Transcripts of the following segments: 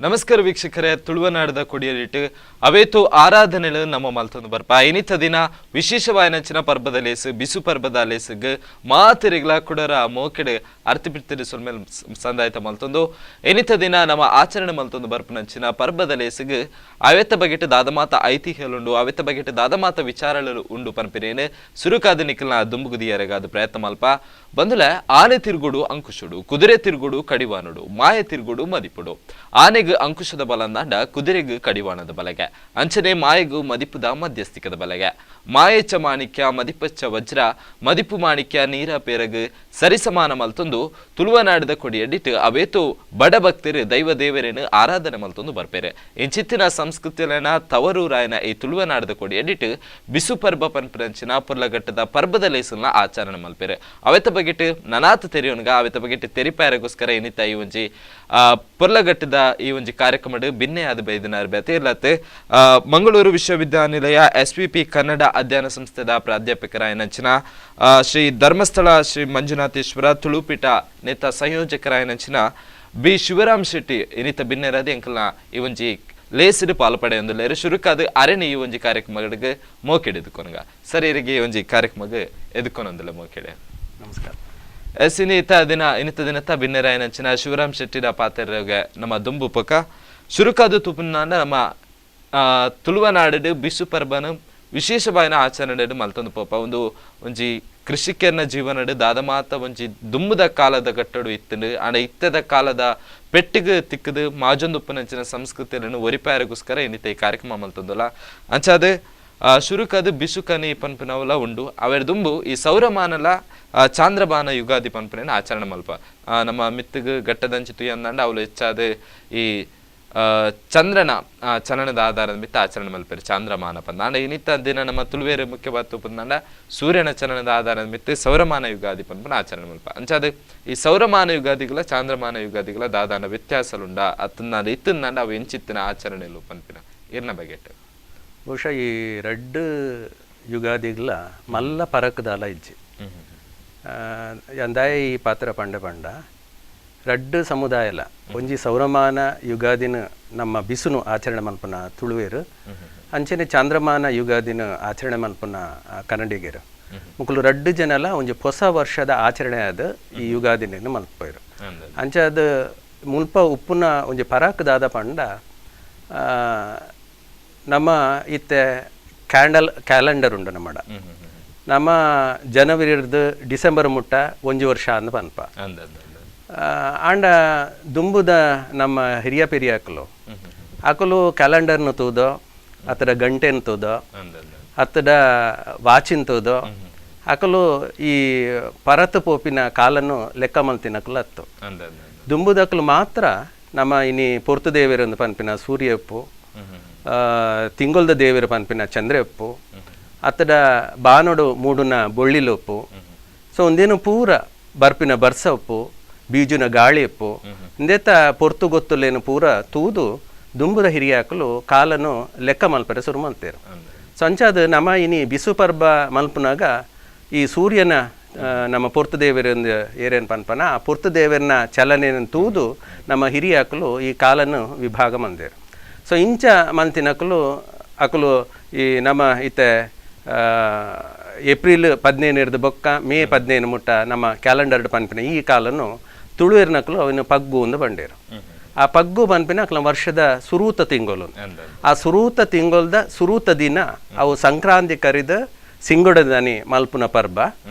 ನಮಸ್ಕಾರ ವೀಕ್ಷಕರೇ, ತುಳುವನಾಡದ ಕೊಡಿಯಲಿಟ್ಟು ಅವೇತು ಆರಾಧನೆಗಳು ನಮ್ಮ ಮಲ್ತೊಂದು ಬರ್ಪ. ಇನಿತ ದಿನ ವಿಶೇಷವಾಯಿನಂಚಿನ ಪರ್ಬದ ಲೇಸು, ಬಿಸು ಪರ್ಬದ ಲೇಸುಗ್ ಮಾತೆರಿಗ್ಲ ಕುಡರ ಮೋಕೆಡ್ ಅರ್ತಿ ಬಿಡ್ತಿರಿ ಸೊಲ್ಮೆಲ್ ಸಂದಾಯ್ತ ಮಲ್ತೊಂದು, ಇನಿತ ದಿನ ನಮ್ಮ ಆಚರಣೆ ಮಲ್ತೊಂದು ಬರ್ಪನಂಚಿನ ಪರ್ಬದ ಲೇಸುಗ್ ಅವೆತ್ತ ಬಗೆಟ್ ದಾದಮಾತ ಐತಿಹ್ಯಲುಂಡು, ಅವೆತ್ತ ಬಗೆಟ್ ದಾದಮಾತ ವಿಚಾರಗಳು ಉಂಡು ಪನ್ಪಿನೇನು ಸುರುಕಾದ ನಿಖಲ್ನ ದುಂಬುಗುದಿಯರೆಗಾದ ಪ್ರಯತ್ನ ಮಲ್ಪ. ಬಂದುಲೆ ಆನೆ ತಿರುಗುಡು ಅಂಕುಶುಡು, ಕುದುರೆ ತಿರುಗುಡು ಕಡಿವಾನುಡು, ಮಾಯ ತಿರುಗುಡು ಮದಿಪುಡು. ಆನೆಗ್ ಅಂಕುಶದ ಬಲಂದಾಂಡ ಕುದುರೆಗ್ ಕಡಿವಾಣದ ಬಲಗೆ, ಅಂಚನೆ ಮಾಯೆಗು ಮದಿಪುದ ಮಧ್ಯಸ್ಥಿಕದ ಬಲಗೆ. ಮಾಯೆಚ್ಚ ಮಾಣಿಕ್ಯ ಮದಿಪಚ್ಚ ವಜ್ರ, ಮದಿಪು ಮಾಣಿಕ್ಯ ನೀರ ಪೇರಗ್ ಸರಿಸಮಾನ ಮಲ್ತೊಂದು ತುಳುವನಾಡದ ಕೊಡಿಯಡಿಟ್ಟು ಅವೇತು ಬಡ ಭಕ್ತರು ದೈವ ದೇವರೇನು ಆರಾಧನೆ ಮಲ್ತೊಂದು ಬರ್ಪೇರೆ. ಇಂಚಿತ್ತಿನ ಸಂಸ್ಕೃತಿಯನ ತವರೂರಾಯನ ಈ ತುಳುವನಾಡದ ಕೊಡಿಯಡಿಟ್ಟು ಬಿಸು ಪರ್ಬ ಪನ್ಪುನಂಚಿನ ಪುರ್ಲಘಟ್ಟದ ಪರ್ಬದ ಲೇಸನ್ನ ಆಚರಣೆ ಮಲ್ಪೇರೆ. ಅವೆತ ಬಗೆಟ್ ನನಾತ್ ತೆರಿಯೋನ್ಗ, ಅವೆತ ಬಗೆಟ್ ತೆರಿಪಾಯರೆಗೋಸ್ಕರ ಏನಿತ್ತ ಈ ಒಂಜಿ ಪುರ್ಲಘಟ್ಟದ ಈ ಒಂಜಿ ಕಾರ್ಯಕ್ರಮಡ್ ಬಿನ್ನೆ ಆದ ಬೈದಿನಾರ್ ಬೇತೆ ಇರ್ಲತ್ತೆ ಮಂಗಳೂರು ವಿಶ್ವವಿದ್ಯಾನಿಲಯ ಎಸ್ವಿಪಿ ಕನ್ನಡ ಅಧ್ಯಯನ ಸಂಸ್ಥೆದ ಪ್ರಾಧ್ಯಾಪಕರಾಯನಂಚಿನ ಶ್ರೀ ಧರ್ಮಸ್ಥಳ ಶ್ರೀ ಮಂಜುನಾಥೇಶ್ವರ ತುಳುಪೀಠ ನೇತ ಸಂಯೋಜಕರಾಯನಂಚಿನ ಬಿ ಶಿವರಾಮ್ ಶೆಟ್ಟಿ ಇನಿತ ಬಿನ್ನೆರಾದ ಎಂಕಲ್ನ ಈ ಒಂಜಿ ಲೇಸಿಡ್ ಪಾಲು ಪಡೆಯೊಂದುಲ್ಲೆರ್. ಶುರುಕಾದ್ ಅರೆನ ಈ ಒಂಜಿ ಕಾರ್ಯಕ್ರಮಗಳಿಗೆ ಮೋಕೆಡ್ ಎದುಕೊನುಗ. ಸರಿ, ಇರಿಗೆ ಈ ಒಂಜಿ ಕಾರ್ಯಕ್ರಮಗ್ ಎದುಕೊನೊಂದುಲ್ಲ, ಮೋಕೆಡೆ. ನಮಸ್ಕಾರ. ಎಸ್, ಇನ್ನಿತ ದಿನ ಇನ್ನಿತ ದಿನತ ಬಿನ್ನೆರಾಯನಂಚಿನ ಶಿವರಾಮ್ ಶೆಟ್ಟಿನ ಪಾತೆರಗೆ ನಮ್ಮ ದುಂಬು ಪೊಕ ಶುರುಕಾದು ತುಪುನಾಂಡ, ನಮ್ಮ ತುಳುವನಾಡು ಬಿಸು ಪರ್ಬನ ವಿಶೇಷವಾಯಿನ ಆಚರಣೆ ಮಲ್ತೊಂದು ಪೋಪ. ಒಂದು ಒಂಜಿ ಕೃಷಿಕರನ ಜೀವನಡ್ ದಾದ ಮಾತ ಒಂಜಿ ದುಂಬುದ ಕಾಲದ ಗಟ್ಟಡು ಇತ್ತಂಡು, ಆಂಡ ಇತ್ತದ ಕಾಲದ ಪೆಟ್ಟಿಗೆ ತಿಕ್ಕದು ಮಾಜೊಂದುಪ್ಪುನಂಚಿನ ಸಂಸ್ಕೃತಿಯನ್ನು ಒರಿಪಾಯರೆಗೋಸ್ಕರ ಇನ್ನಿತ ಈ ಕಾರ್ಯಕ್ರಮ ಮಲ್ತೊಂದುಲ್ಲ. ಅಂಚಾದ್ ಶುರುಕದು ಬಿಸುಕನಿ ಪನ್ಪಿನವಲ ಉಂಡು. ಅವೆರ್ ದುಂಬು ಈ ಸೌರಮಾನಲ ಚಾಂದ್ರಬಾನ ಯುಗಾದಿ ಪನ್ಪಿನ ಆಚರಣೆ ಮಲ್ಪ. ನಮ್ಮ ಮಿತ್ತುಗ್ ಘಟ್ಟದಂಚಿ ತುಯಂದಂಡ ಅವಳು ಹೆಚ್ಚಾದ ಈ ಚಂದ್ರನ ಚಲನದ ಆಧಾರದ ಮಿತ್ತ ಆಚರಣೆ ಮಲ್ಪೆರ್ ಚಾಂದ್ರಮಾನ ಪಂದ. ಆಂಡ ಇನ್ನಿತ್ತ ದಿನ ನಮ್ಮ ತುಳುವೇರು ಮುಖ್ಯವಾದ ಪಂದಾಂಡ ಸೂರ್ಯನ ಚಲನದ ಆಧಾರದ ಮಿತ್ತು ಸೌರಮಾನ ಯುಗಾದಿ ಪನ್ಪುನ ಆಚರಣೆ ಮಲ್ಪ. ಅಂಚಾದ್ ಈ ಸೌರಮಾನ ಯುಗಾದಿಗಳ ಚಾಂದ್ರಮಾನ ಯುಗಾದಿಗಳ ದಾದಾನ ವ್ಯತ್ಯಾಸಲುಂಡ ಅತ್ತಂದಾಂಡ, ಇತ್ತಂದಾಂಡ ಅವು ಎಂಚಿತ್ತಿನ ಆಚರಣೆಲು ಪನ್ಪಿನ ಇರ್ನ ಬಗೆಟ್. ಬಹುಶಃ ಈ ರಡ್ಡ್ ಯುಗಾದಿಗ್ಲ ಮಲ್ಲ ಪರಕದಾಲ ಇಜ್ಜಿ. ಅಂದಾಯ ಈ ಪಾತ್ರ ಪಂಡ ಪಂಡ ರಡ್ಡ್ ಸಮುದಾಯಲ ಒಂಜಿ ಸೌರಮಾನ ಯುಗಾದಿನ ನಮ್ಮ ಬಿಸುನು ಆಚರಣೆ ಮಲ್ಪುನ ತುಳುವೇರು, ಅಂಚನೆ ಚಾಂದ್ರಮಾನ ಯುಗಾದಿನ ಆಚರಣೆ ಮಲ್ಪುನ ಕನ್ನಡಿಗರು ಮುಕುಲು ರಡ್ಡ್ ಜನಲ ಒಂಜಿ ಹೊಸ ವರ್ಷದ ಆಚರಣೆ ಆದ ಈ ಯುಗಾದಿನ ಮಲ್ಪೇರು. ಅಂಚಾದ ಮುಲ್ಪ ಉಪ್ಪುನ ಒಂಜಿ ಪರಾಕ್ ದಾದ ಪಂಡ, ನಮ್ಮ ಇತ್ತೆ ಕ್ಯಾಲೆಂಡರ್ ಉಂಡು ನಮ್ಮಡ. ನಮ್ಮ ಜನವರಿರ್ದು ಡಿಸೆಂಬರ್ ಮುಟ್ಟ ಒಂಜಿ ವರ್ಷ ಅಂದ್ ಪನ್ಪ. ಅಂದ ಅಂದ ಅಂದ. ಆಂಡ ದುಂಬುದ ನಮ್ಮ ಹಿರಿಯ ಪೆರಿಯಾಕುಲು ಅಕುಲು ಕ್ಯಾಲೆಂಡರ್ನ ತೂದೋ, ಅತ್ತಡ ಗಂಟೆನ ತೂದೋ, ಅಂದ ಅಂದ ಅತ್ತಡ ವಾಚಿನ್ ತೂದೋ ಅಕುಲು ಈ ಪರತ್ ಪೋಪಿನ ಕಾಲನ್ನು ಲೆಕ್ಕ ಮಲ್ತಿನಕುಲು ಅತ್ತು. ಅಂದ ಅಂದ ಅಂದ. ದುಂಬುದಕುಲು ಮಾತ್ರ ನಮ್ಮ ಇನಿ ಪೊರ್ತು ದೇವೆರು ಅಂದ್ ಪನ್ಪಿನ ಸೂರ್ಯಪ್ಪು, ತಿಂಗೊಲ್ದ ದೇವೆರು ಪನ್ಪಿನ ಚಂದ್ರಪ್ಪು, ಅತ್ತಡ ಬಾನೊಡು ಮೂಡುನ ಬೊಳ್ಳಿಲೊಪ್ಪು, ಸೊ ಒಂದೇನು ಪೂರ ಬರ್ಪಿನ ಬರ್ಸೊಪ್ಪು, ಬೀಜುನ ಗಾಳಿಯಪ್ಪು, ಇಂದೆತ ಪೊರ್ತು ಗೊತ್ತುಲೇನು ಪೂರ ತೂದು ದುಂಬುದ ಹಿರಿಯಾಕುಲು ಕಾಲನು ಲೆಕ್ಕ ಮಲ್ಪರೆ ಶುರು ಮಲ್ತೇರು. ಸೊ ಅಂಚಾದ್ ನಮ ಇನಿ ಬಿಸು ಪರ್ಬ ಮಲ್ಪುನಾಗ ಈ ಸೂರ್ಯನ ನಮ್ಮ ಪೊರ್ತು ದೇವೆರಂದು ಏರೇನು ಪನ್ಪನ ಆ ಪೊರ್ತು ದೇವರನ ಚಲನೆಯನ್ನು ತೂದು ನಮ್ಮ ಹಿರಿಯಾಕುಲು ಈ ಕಾಲನ್ನು ವಿಭಾಗ ಮಂದೇರು. ಸೊ ಇಂಚ ಮಲ್ತಿನಕುಲು ಅಕುಲು ಈ ನಮ್ಮ ಇತ್ತೆ ಏಪ್ರಿಲ್ 15 ಹಿಡ್ದು ಬೊಕ್ಕ ಮೇ 15 ಮುಟ್ಟ ನಮ್ಮ ಕ್ಯಾಲೆಂಡರ್ ಪನ್ಪಿನ ಈ ಕಾಲನ್ನು ತುಳುವೆರ್ನಕುಲು ಅವನು ಪಗ್ಗು ಅಂದು ಬಂಡೇರು. ಆ ಪಗ್ಗು ಪನ್ಪಿನ ಅಕ್ಲ ವರ್ಷದ ಸುರೂತ ತಿಂಗಳು. ಅಂದ ಆ ಸುರೂತ ತಿಂಗೊಲ್ದ ಸುರೂತ ದಿನ ಅವು ಸಂಕ್ರಾಂತಿ ಕರಿದ ಸಿಂಗೊಡದನಿ ಮಲ್ಪುನ ಪರ್ಬ.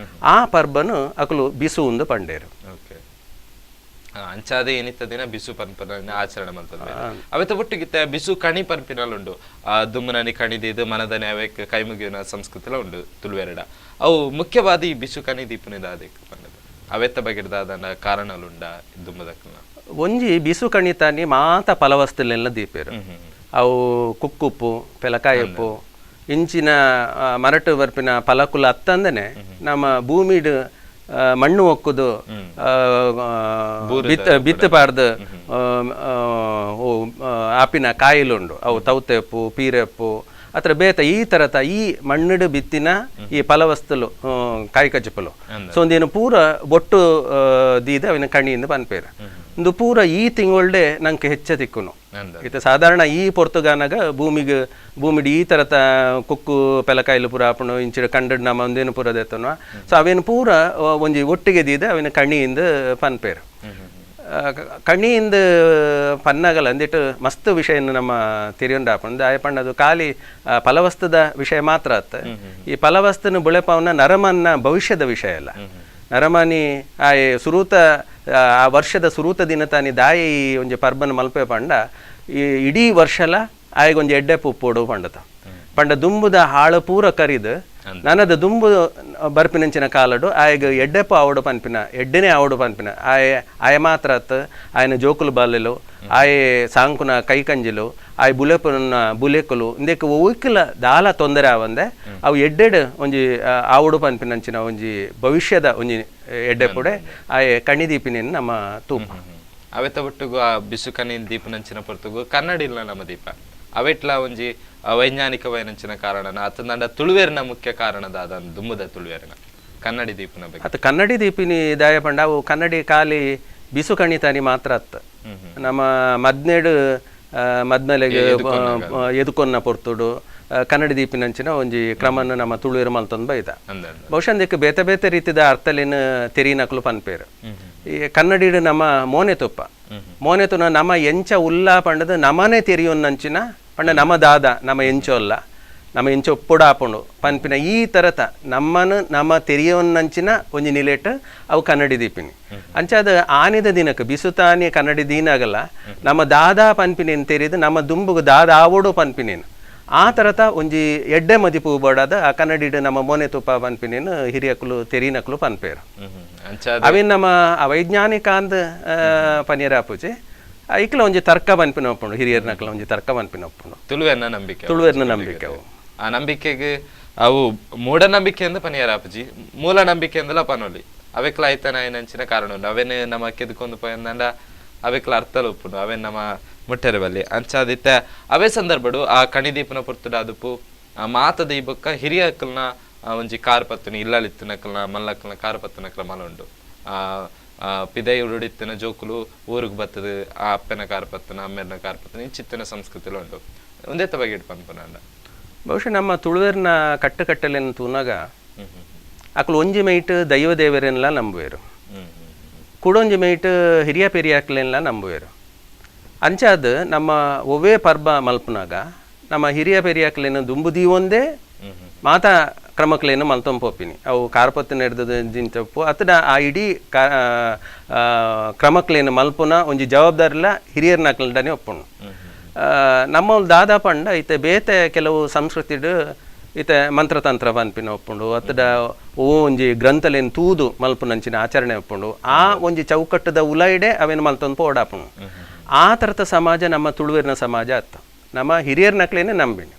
ಆ ಪರ್ಬನು ಅಕುಲು ಬಿಸು ಅಂದು ಪಂಡೇರು. ಓಕೆ, ಅಂಚಾದೆ ಏನಿತ್ತ ದಿನ ಬಿಸು ಪನ್ಪನ ಆಚರಣೆ ಮಲ್ತದ. ಅವೆತ ಒಟ್ಟಿಗಿತ್ತ ಬಿಸು ಕಣಿ ಪನ್ಪಿನಲುಂಡು. ಆ ದುಮ್ಮನನಿ ಕಣಿ ದೀದು ಮನದನೆ ಅವೆಕ್ ಕೈ ಮುಗಿಯುನ ಸಂಸ್ಕೃತಿಲ ಉಂಡು ತುಳುವೆರಡ. ಅವು ಮುಖ್ಯವಾದ ಈ ಬಿಸು ಕಣಿ ದೀಪುನ ದಾದೆಕ್ ಪನ್ನದು, ಅವೆತ್ತ ಬಗೆಟ್ ದಾದನ ಕಾರಣಲುಂಡ ದುಮ್ಮದಕ್ಕನ? ಒಂಜಿ ಬಿಸು ಕಣಿತಾನಿ ಮಾತ ಫಲವಸ್ತುಲೆಲ್ಲ ದೀಪೇರು. ಅವು ಕುಕ್ಕುಪ್ಪು, ಪೆಲಕಾಯಪ್ಪು, ಇಂಚಿನ ಮರಟು ಬರ್ಪಿನ ಫಲಕುಲ ಅತ್ತಂದನೆ ನಮ್ಮ ಭೂಮಿಡ್ ಮಣ್ಣು ಒಕ್ಕುದು ಆ, ಆ, ಬಿತ್ತ ಬಿತ್ತು ಪಾಡ್ದು ಆ, ಆ, ಓ, ಆಪಿನ ಕಾಯಿಲುಂಡು. ಅವು ತೌತೆಪ್ಪು, ಪೀರೆಪ್ಪು, ಅತ್ರ ಬೇತ ಈ ತರತ ಈ ಮಣ್ಣುಡು ಬಿತ್ತಿನ ಈ ಫಲವಸ್ತುಲು, ಕಾಯಿ ಕಜ್ಜುಪುಲು. ಸೊ ಒಂದೇನು ಪೂರ ಬೊಟ್ಟು ದೀದ ಅವಿನ ಕಣಿಯಿಂದ ಪನ್ಪೇರು. ಇಂದು ಪೂರ ಈ ತಿಂಗಳ್ಡೆ ನಂಗೆ ಹೆಚ್ಚ ತಿಕ್ಕುನು. ಇತ್ತೆ ಸಾಧಾರಣ ಈ ಪೊರ್ತುಗಾನಾಗ ಭೂಮಿಗೆ ಭೂಮಿಡ್ ಈ ತರತ ಕುಕ್ಕು ಪೆಲಕಾಯಿಲು ಪೂರ ಆಪುಂಡು, ಇಂಚಿಡ ಕಂಡಡ್ ನಮ್ಮ ಒಂದೇನು ಪೂರ ದೆತ್ತುನು. ಸೊ ಅವೇನು ಪೂರ ಒಂಜಿ ಒಟ್ಟಿಗೆ ದೀದ ಅವೇನು ಕಣಿಯಿಂದ ಪನ್ಪೇರು. ಕಣಿಯಿಂದ ಪನ್ನಗಲ ಅಂದಿಟ್ಟು ಮಸ್ತ್ ವಿಷಯನ ನಮ್ಮ ತಿರಿಯೊಂಡು ಆಪುಂಡು. ದಾಯ ಪಂಡದು ಖಾಲಿ ಫಲವಸ್ತದ ವಿಷಯ ಮಾತ್ರ ಅತ್ತ, ಈ ಫಲವಸ್ತನ ಬುಳೆಪವನ ನರಮನ್ನ ಭವಿಷ್ಯದ ವಿಷಯ ಅಲ್ಲ. ನರಮಾನಿ ಆ ಸುರೂತ ಆ ವರ್ಷದ ಸುರೂತ ದಿನ ತಾನಿ ದಾಯಿ ಈ ಒಂಜಿ ಪರ್ಬನ ಮಲ್ಪೆ ಪಂಡ ಈ ಇಡೀ ವರ್ಷಲ ಆಯಗೊಂಜಿ ಎಡ್ಡೆ ಪುಪ್ಪೋಡು ಪಂಡತ ಪಂಡ ದುಂಬುದ ಹಾಳು ಪೂರ ಕರಿದು ನನದ ದುಂಬು ಬರ್ಪಿನಂಚಿನ ಕಾಲಡು ಆಯಗ ಎಡ್ಡೆಪ್ಪ ಆವಡು ಪನ್ಪಿನ ಎಡ್ಡೆನೇ ಆವಡು ಪನ್ಪಿನ ಆಯ ಆಯ ಮಾತ್ರ ಅತ್ತ ಆಯನ ಜೋಕುಲು ಬಾಲೆಲು ಆಯೆ ಸಾಂಕುನ ಕೈಕಂಜಿಲು ಆಯ್ ಬುಲೆಪುನ ಬುಲೆಕುಲು ಇಂದಕ್ಕೆ ಒಯ್ಕಲ ದಾಲ ತೊಂದರೆ ಆವಂದೆ ಅವು ಎಡ್ಡೆಡ್ ಒಂಜಿ ಆವಡು ಪನ್ಪಿನಂಚಿನ ಒಂಜಿ ಭವಿಷ್ಯದ ಒಂಜಿ ಎಡ್ಡೆಪುಡೆ ಆಯೆ ಕಣಿದೀಪಿನ ನಮ್ಮ ತೂಪ. ಅವೆತ ಒಟ್ಟುಗು ಆ ಬಿಸು ಕನಿ ದೀಪನಂಚಿನ ಪೊರ್ತುಗು ಕನ್ನಡಿ ಇಲ್ಲ ನಮ್ಮ ದೀಪ ಅವೆಟ್ಲ ಒಂಜಿ ವೈಜ್ಞಾನಿಕವೈನಂಚಿನ ಕಾರಣನ ಅತ್ತಂಡ ತುಳುವೇರಿನ ಮುಖ್ಯ ಕಾರಣದಾದ ದುಂಬುದ ತುಳುವೇರಿನ ಕನ್ನಡಿ ದೀಪನ ಬಗ್ಗೆ. ಅತ್ತ ಕನ್ನಡಿ ದೀಪಿನಿ ದಾಯ ಪಂಡ ಅವು ಕನ್ನಡಿ ಖಾಲಿ ಬಿಸು ಕಣಿತಾನಿ ಮಾತ್ರ ಅತ್ತ. ನಮ್ಮ ಮದ್ನೇಡು ಮದ್ಮಲೆಗೆ ಎದುಕೊನ್ನ ಪೊರ್ತುಡು ಕನ್ನಡಿ ದೀಪಿನಂಚಿನ ಒಂಜಿ ಕ್ರಮನ ನಮ್ಮ ತುಳುವೇರು ಮಲ್ತೊಂದು ಬೈದ. ಬಹುಶಃ ಅದಕ್ಕೆ ಬೇತೆ ಬೇತೆ ರೀತಿದ ಅರ್ಥಲಿನ ತೆರಿನಕಲು ಪನ್ಪೇರು. ಈ ಕನ್ನಡಿಡು ನಮ್ಮ ಮೋನೆ ತುಪ್ಪ ಮೋನೆ ತುನ ನಮ್ಮ ಎಂಚ ಉಲ್ಲ ಪಂಡದು ನಮನೆ ತೆರಿಯೊನ್ನಂಚಿನ ಪಂಡ ನಮ್ಮ ದಾದ ನಮ್ಮ ಎಂಚೊಲ್ಲ ನಮ್ಮ ಎಂಚ ಒಪ್ಪುಡಾಪುಂಡು ಪನ್ಪಿನ ಈ ತರತ ನಮ್ಮನು ನಮ್ಮ ತೆರಿಯೊನ್ನಂಚಿನ ಒಂಜಿ ನಿಲೇಟ್ ಅವು ಕನ್ನಡಿ ದೀಪಿನಿ. ಅಂಚಾದ ಆನಿದ ದಿನಕ್ಕೆ ಬಿಸುತಾನಿ ಕನ್ನಡಿ ದೀನಾಗಲ್ಲ ನಮ್ಮ ದಾದಾ ಪನ್ಪಿನೇನು ತೆರಿದು ನಮ್ಮ ದುಂಬುಗು ದಾದ ಆವೋಡು ಪನ್ಪಿನೇನು ಆ ತರತ ಒಂಜಿ ಎಡ್ಡೆ ಮದಿಪು ಬೋಡಾದ ಆ ಕನ್ನಡಿಡು ನಮ್ಮ ಮೋನೆ ತುಪ್ಪ ಪನ್ಪಿನೇನು ಹಿರಿಯಕುಲು ತೆರಿನಕುಲು ಪನ್ಪೇರು. ಅವೇನು ನಮ್ಮ ಅವೈಜ್ಞಾನಿಕ ಅಂದ್ ಪನಿಯರಾಪುಜಿ ಐಕ್ಲ ಒಂಜಿ ತರ್ಕ ಪನ್ಪಿನ ಒಪ್ಪುಂಡು, ಹಿರಿಯರ್ನಕ್ಲ ಒಂಜಿ ತರ್ಕ ಪನ್ಪಿನ ಒಪ್ಪುಂಡು. ತುಳುವೆರ್ನ ನಂಬಿಕೆ, ತುಳುವೆರ್ನ ನಂಬಿಕೆ ಅವು. ಆ ನಂಬಿಕೆಗೆ ಅವು ಮೂಢನಂಬಿಕೆ ಅಂದ ಪನಿಯರಾಪುಜಿ, ಮೂಲ ನಂಬಿಕೆ ಅಂದಲ ಪನೊಲಿ ಅವೆಕ್ಲ ಐತನ ಏನಂಚಿನ ಕಾರಣ ಉಂಡು. ಅವೇನು ನಮ್ಮ ಕೆದ್ಕೊಂದು ಪೋಯಂದಂಡ ಅವೆಕ್ಲ ಅರ್ಥಲ ಉಪ್ಪುಂಡು, ಅವೇನು ನಮ್ಮ ಮುಟ್ಟೆರೆ ಬಲ್ಲಿ ಅಂಚಾದಿತ್ತೆ. ಅವೇ ಸಂದರ್ಭಡು ಆ ಕಣಿದೀಪನ ಪೊರ್ತುಡು ಅದುಪು ಆ ಮಾತದ ಈ ಬೊಕ್ಕ ಹಿರಿಯಕ್ಕಲ್ನ ಒಂಜಿ ಕಾರ್ ಪತ್ತುನಿ ಇಲ್ಲಲಿತ್ತಿನಕಲ್ನ ಮಲ್ಲಕ್ಕಲ್ನ ಕಾರ್ ಪತ್ತುನ ಕ್ರಮಲ ಉಂಡು. ಆ ಪಿದೈ ಉರುಡಿತ್ತಿನ ಜೋಕುಲು ಊರಿಗೆ ಬತ್ತದು ಆ ಅಪ್ಪನ ಕಾರ್ ಪತ್ತುನ ಅಮ್ಮೆರ್ನ ಕಾರ್ ಪತ್ತುನ ಇಂಚಿತ್ತಿನ ಸಂಸ್ಕೃತಿಲು ಉಂಡು. ಒಂದೇ ಬಗೆ ಪನ್ಪುನ. ಬಹುಶಃ ನಮ್ಮ ತುಳುವೆರ್ನ ಕಟ್ಟುಕಟ್ಟಲೆನ್ ತೂನಾಗ ಅಕ್ಲು ಒಂಜಿ ಮೈಟ್ ದೈವ ದೇವರೆನ್ಲ ನಂಬುವೆರು, ಕುಡೊಂಜಿ ಮೈಟ್ ಹಿರಿಯ ಪೆರಿಯಾಕ್ಲೆನ್ಲ ನಂಬುವೆರು. ಅಂಚಾದ ನಮ್ಮ ಒವ್ವೇ ಪರ್ಬ ಮಲ್ಪುನಾಗ ನಮ್ಮ ಹಿರಿಯ ಪೆರಿಯಾಕ್ಲೆನ್ ದುಂಬು ದೀವೊಂದೇ ಮಾತಾ ಕ್ರಮಕ್ಲೇನು ಮಲ್ತೊಂದು ಪೋಪಿನಿ. ಅವು ಕಾರ್ಪತ್ತು ನಡೆದದ ದಿಂಚಪ್ಪು ಅತ್ತಡ ಆ ಇಡೀ ಕ್ರಮಕ್ಲೇನು ಮಲ್ಪುನ ಒಂಜಿ ಜವಾಬ್ದಾರಿಲ ಹಿರಿಯರ್ನಕ್ಲಂಡನೆ ಒಪ್ಪುಂಡು. ನಮ್ಮಲ್ಲಿ ದಾದಾ ಪಂಡ ಇತ್ತೆ ಬೇತೆ ಕೆಲವು ಸಂಸ್ಕೃತಿಡ್ ಇತ್ತೆ ಮಂತ್ರತಂತ್ರ ಪನ್ಪಿನ ಒಪ್ಪುಂಡು, ಅತ್ತಡ ಓ ಒಂಜಿ ಗ್ರಂಥಲೇನು ತೂದು ಮಲ್ಪುನಂಚಿನ ಆಚರಣೆ ಒಪ್ಪುಂಡು. ಆ ಒಂಜಿ ಚೌಕಟ್ಟದ ಉಲೈಡೆ ಅವೇನು ಮಲ್ತೊಂದು ಪೋಡಾಪುಂಡು. ಆ ಥರದ ಸಮಾಜ ನಮ್ಮ ತುಳುವೆರ್ನ ಸಮಾಜ ಅತ್ತ, ನಮ್ಮ ಹಿರಿಯರ್ನಕ್ಲೇನೆ ನಂಬಿನಿ.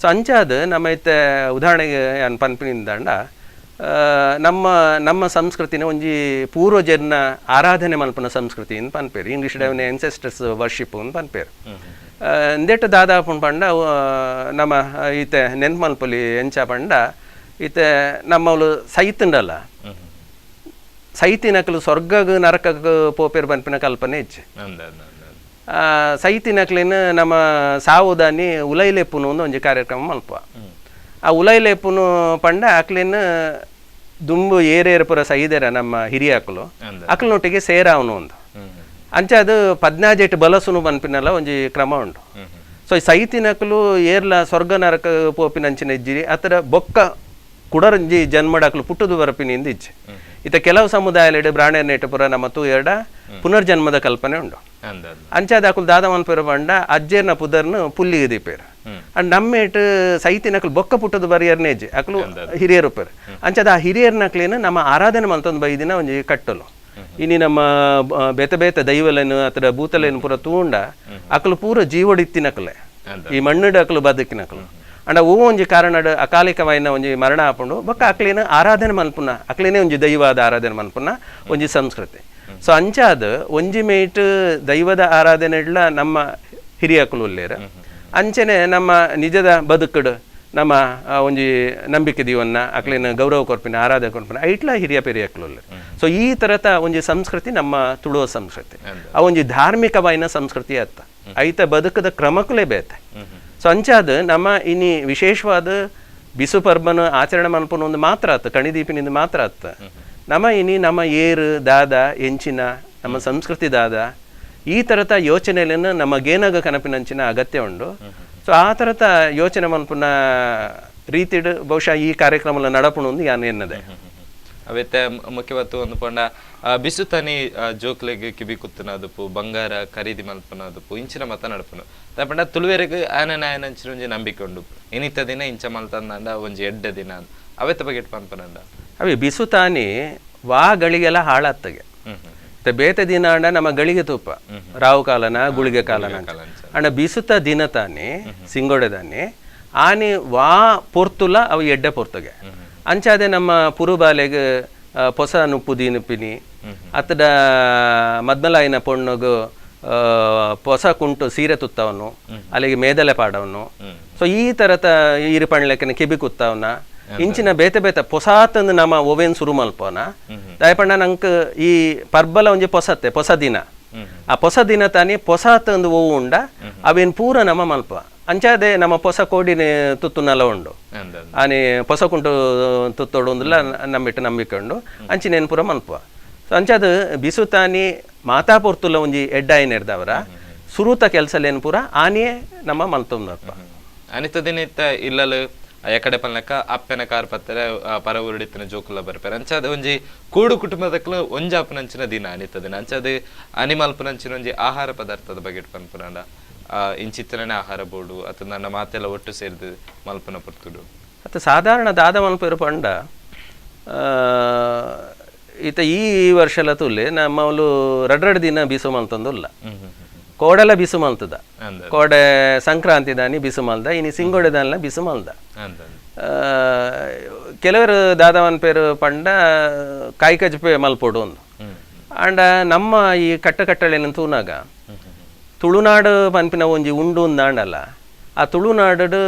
ಸೊ ಅಂಚಾದ ನಮ್ಮ ಇತ್ತೆ ಉದಾಹರಣೆಗೆ ಏನು ಪನ್ಪಿನಿಂದಂಡ ನಮ್ಮ ನಮ್ಮ ಸಂಸ್ಕೃತಿನ ಒಂಜಿ ಪೂರ್ವಜರ್ನ ಆರಾಧನೆ ಮಲ್ಪುನ ಸಂಸ್ಕೃತಿ ಅಂತ ಪನ್ಪೇರು. ಇಂಗ್ಲೀಷ್ ಅವನ ಎನ್ಸೆಸ್ಟರ್ಸ್ ವರ್ಷಿಪ್ ಅಂತ ಪನ್ಪೇರು. ಇಂದೆಟ್ ದಾದಾ ಪಂಡ ನಮ್ಮ ಈತೆ ನೆನ್ಪು ಮಲ್ಪೊಲಿ ಎಂಚ ಪಂಡ ಈತೆ ನಮ್ಮವಳು ಸೈತುಂಡಲ್ಲ, ಸೈತಿನಕಲು ಸ್ವರ್ಗಗ್ ನರಕಗ್ ಪೋಪೇರು ಪನ್ಪಿನ ಕಲ್ಪನೆ ಹೆಚ್ಚು. ಸೈತಿನಕ್ಲೇನು ನಮ್ಮ ಸಾವುದಾನಿ ಉಲೈಲೆಪ್ಪುನು ಒಂದು ಒಂಜಿ ಕಾರ್ಯಕ್ರಮ ಮಲ್ಪ. ಆ ಉಲೈಲೆಪ್ಪುನು ಪಂಡ ಅಕ್ಲೇನು ದುಂಬು ಏರೇರು ಪೂರ ಸೈದೆರ ನಮ್ಮ ಹಿರಿಯಾಕುಲು ಅಕ್ಲನೊಟ್ಟಿಗೆ ಸೇರಾವನು ಒಂದು ಅಂಚ ಅದು ಪದ್ನಾಜೆಟ್ ಬಲಸುನು ಪನ್ಪಿನಲ್ಲ ಒಂಜಿ ಕ್ರಮ ಉಂಟು. ಸೊ ಸೈತಿನಕಲು ಏರ್ಲ ಸ್ವರ್ಗ ನರಕ ಪೋಪಿನಂಚಿನ ಇಜ್ಜಿರಿ ಅತರ ಬೊಕ್ಕ ಕುಡರಂಜಿ ಜನ್ಮಡಾಕ್ಲು ಪುಟ್ಟುದು ಬರಪಿನಿಂದ ಇಜ್ಜಿ. ಇತ್ತ ಕೆಲವು ಸಮುದಾಯಲೆಡ್ ಬ್ರಾಣೆರ್ನೇಟ ಪುರ ನಮ್ಮ ತೂಯರ್ಡ ಪುನರ್ಜನ್ಮದ ಕಲ್ಪನೆ ಉಂಡು. ಅಂಚಾದ ಅಕುಲು ದಾದ ಮನ್ಪೇರು ಪಂಡ ಅಜ್ಜೇರ್ನ ಪುದರ್ನು ಪುಲ್ಲಿಗೆ ದೀಪೇರು. ಅಂಡ್ ನಮ್ಮೇಟ್ ಸೈತಿನಕಲು ಬೊಕ್ಕ ಪುಟ್ಟದು ಬರಿಯರ್ನೇ ಇಜ್ಜಿ, ಅಕುಲು ಹಿರಿಯರು ಉಪ್ಪೇರು. ಅಂಚಾದ ಆ ಹಿರಿಯರ್ನಕ್ಲೇನು ನಮ್ಮ ಆರಾಧನೆ ಮಲ್ತೊಂದು ಬೈದಿನ ಒಂಜಿ ಕಟ್ಟಲು. ಇನಿ ನಮ್ಮ ಬೇತೆ ಬೇತೆ ದೈವಲೇನು ಅತರ ಭೂತಲೇನು ಪೂರ ತೂಂಡ ಅಕಲು ಪೂರ ಜೀವಡಿತ್ತಿನಕಲೆ, ಈ ಮಣ್ಣುಡು ಅಕಲು ಬದುಕಿನಕಲು. ಅಂಡ ಓ ಒಂಜಿ ಕಾರಣಡ್ ಅಕಾಲಿಕವಾಯಿನ ಒಂಜಿ ಮರಣ ಆಪುಂಡು ಬೊಕ್ಕ ಅಕ್ಲೇನ ಆರಾಧನೆ ಮಲ್ಪುನ ಅಕ್ಲೇನೆ ಒಂಜಿ ದೈವದ ಆರಾಧನೆ ಮಲ್ಪುನ ಒಂಜಿ ಸಂಸ್ಕೃತಿ. ಸೊ ಅಂಚಾದ ಒಂಜಿ ಮೇಟ್ ದೈವದ ಆರಾಧನೆ ಇಡ್ಲ ನಮ್ಮ ಹಿರಿಯಕುಲು ಉಲ್ಲೇರು. ಅಂಚನೆ ನಮ್ಮ ನಿಜದ ಬದುಕುಡು ನಮ್ಮ ಒಂಜಿ ನಂಬಿಕೆ ದೀವನ್ನ ಅಕ್ಲೆನ ಗೌರವ ಕೊರ್ಪಿನ ಆರಾಧನೆ ಕೊರ್ಪಿನ ಐಟ್ಲ ಹಿರಿಯ ಪೆರಿಯಕ್ಲು. ಸೊ ಈ ತರತ ಒಂಜಿ ಸಂಸ್ಕೃತಿ ನಮ್ಮ ತುಳುವ ಸಂಸ್ಕೃತಿ, ಆ ಒಂಜಿ ಧಾರ್ಮಿಕವಾಯಿನ ಸಂಸ್ಕೃತಿ ಅತ್ತ ಐತ ಬದುಕದ ಕ್ರಮಕ್ಕಲೇ ಬೇತೆ. ಸೊ ಅಂಚಾದ ನಮ್ಮ ಇನಿ ವಿಶೇಷವಾದ ಬಿಸು ಪರ್ಬನ ಆಚರಣೆ ಮನ್ಪುನ ಒಂದು ಮಾತ್ರ ಆತ, ಕಣಿದೀಪಿನಿಂದ ಮಾತ್ರ ಆತ. ನಮ್ಮ ಇನಿ ನಮ್ಮ ಏರು ದಾದ ಎಂಚಿನ ನಮ್ಮ ಸಂಸ್ಕೃತಿ ದಾದ ಈ ಥರದ ಯೋಚನೆಯನ್ನು ನಮಗೇನಾಗ ಕನಪಿನಂಚಿನ ಅಗತ್ಯ ಉಂಡು. ಸೊ ಆ ಥರದ ಯೋಚನೆ ಮನ್ಪುನ ರೀತಿಡ್ ಬಹುಶಃ ಈ ಕಾರ್ಯಕ್ರಮ ನಡಪುಣ ಒಂದು ಯಾನ್ ಎನ್ನದೆ. ಅವೆತ್ತೆ ಮುಖ್ಯವತ್ತು ಒಂದು ಪಂಡ ಬಿಸು ತನಿ ಜೋಕ್ಲೆಗ್ ಕಿಬಿ ಕುತ್ತನದುಪು ಬಂಗಾರ ಖರೀದಿ ಮಲ್ಪನದುಪು ಇಂಚಿನ ಮತ ನಡಪುನು ಪಂಡ ತುಳುವೆರೆಗ್ ಆಯನ ಆಯನಂಚಿನ ಒಂಜಿ ನಂಬಿಕೆ ಉಂಡು, ಇನಿತ ದಿನ ಇಂಚ ಮಲ್ತಂದಂಡ ಒಂಜಿ ಎಡ್ಡೆ ದಿನ ಅವೆತ್ತ ಬಗ್ಗೆ ಪನ್ಪನಂಡ. ಅವೇ ಬಿಸು ತಾನಿ ವಾ ಗಳಿಗೆಲ್ಲ ಹಾಳಾತ್ತಗೆ ಬೇತೆ ದಿನ ಅಂಡ ನಮ್ಮ ಗಳಿಗೆ ತೂಪ ರಾವು ಕಾಲನ ಗುಳಿಗೆ ಕಾಲನ ಅಂಡ ಬಿಸುತ ದಿನ ತಾನಿ ಸಿಂಗೋಡೆ ತಾನಿ ಆನಿ ವಾ ಪೊರ್ತುಲ ಅವು ಎಡ್ಡೆ ಪೊರ್ತುಗೆ. ಅಂಚಾದೆ ನಮ್ಮ ಪುರುಬಾಲೆಗ್ ಪೊಸ ನುಪ್ಪು ದೀನುಪಿನಿ ಅತ್ತಡ ಮದ್ಮಲಾಯಿನ ಪೊಣ್ಣಗು ಪೊಸ ಕುಂಟು ಸೀರೆ ತುತ್ತವನು ಅಲ್ಲಿಗೆ ಮೇದಲೆ ಪಾಡವನು. ಸೊ ಈ ತರತ ಈರು ಪಣ್ಲೆಕ್ಕನ ಕಿಬಿ ಕುತ್ತವನ ಇಂಚಿನ ಬೇತೆ ಬೇತೆ ಪೊಸಾತಂದು ನಮ್ಮ ಒವೇನ್ ಸುರು ಮಲ್ಪೋನ ದಯಪಂಡ ನಂಕ್ ಈ ಪರ್ಬಲ ಒಂಜಿ ಪೊಸತ್ತೆ ಪೊಸ ದಿನ, ಆ ಪೊಸ ದಿನ ತಾನಿ ಪೊಸಾತಂದು ಒವು ಉಂಡ ಅವೇನ್ ಪೂರ ನಮ್ಮ ಮಲ್ಪ. ಅಂಚಾದೆ ನಮ್ಮ ಪೊಸ ಕೋಡಿನ ತುತ್ತು ನಲ ಉಂಡು ಆನೆ ಪೊಸ ಕುಂಟು ತುತ್ತೋಡು ಒಂದುಲ ನಂಬಿಟ್ಟು ನಂಬಿಕೊಂಡು ಅಂಚಿನೇನು ಪೂರ ಮಲ್ಪ. ಸೊ ಅಂಚಾದ ಬಿಸು ತಾನಿ ಮಾತಾ ಪೊರ್ತುಲ ಒಂಜಿ ಎಡ್ಡಾಯಿನಿರ್ದವರ ಸುರೂತ ಕೆಲಸಲೇನು ಪೂರ ಆನಿಯೇ ನಮ್ಮ ಮಲ್ತೊಂದಪ್ಪ. ಅನಿತ ದಿನ ಇತ್ತ ಇಲ್ಲಲು ಎಕಡೆ ಪನ್ಲಕ್ಕ ಅಪ್ಪೆನ ಕಾರ್ ಪತ್ತರೆ ಪರ ಊರುಡಿತ್ತಿನ ಜೋಕುಲ ಬರ್ಪೆರ್ ಅಂಚಾದ ಒಂಜಿ ಕೂಡು ಕುಟುಂಬದಕ್ಲು ಒಂಜಾಪುನಂಚಿನ ದಿನ ಅನಿತ ದಿನ. ಅಂಚಾದ ಅನಿಮಲ್ಪುನಂಚಿನ ಒಂಜಿ ಆಹಾರ ಪದಾರ್ಥದ ಬಗ್ಗೆ ಪನ್ಪುನಂಡ ಇಂಚಿತ್ತನೇ ಆಹಾರ ಬೋಡು ಅಥವಾ ನನ್ನ ಮಾತೆಲ್ಲ ಒಟ್ಟು ಸೇರಿದು ಮಲ್ಪನ ಪೊರ್ತುಡು. ಅತ್ತ ಸಾಧಾರಣ ದಾದ ಮಲ್ಪೆರು ಪಂಡ ಈತ ಈ ವರ್ಷಲ ತುಲ್ಲೆ ನಮ್ಮವಲು ರಡ್ ರಡ್ ದಿನ ಬಿಸು ಮಲ್ತಂದುಲ್ಲ, ಕೋಡೆಲ ಬಿಸು ಮಲ್ತದ, ಕೋಡೆ ಸಂಕ್ರಾಂತಿ ದಾನಿ ಬಿಸು ಮಲ್ದ, ಇನಿ ಸಿಂಗೋಡೆ ದಾನಿಲ ಬಿಸು ಮಲ್ದ. ಕೆಲವರು ದಾದವನ್ ಪೇರು ಪಂಡ ಕಾಯಿ ಕಜ್ಪೆ ಮಲ್ಪೊಡು ಒಂದು ಅಂಡ ನಮ್ಮ ಈ ಕಟ್ಟಕಟ್ಟಳೆನ ತೂನಾಗ ತುಳುನಾಡು ಪನ್ಪಿನ ಒಂಜಿ ಉಂಡು ಅಂದಾಂಡಲ್ಲ, ಆ ತುಳುನಾಡು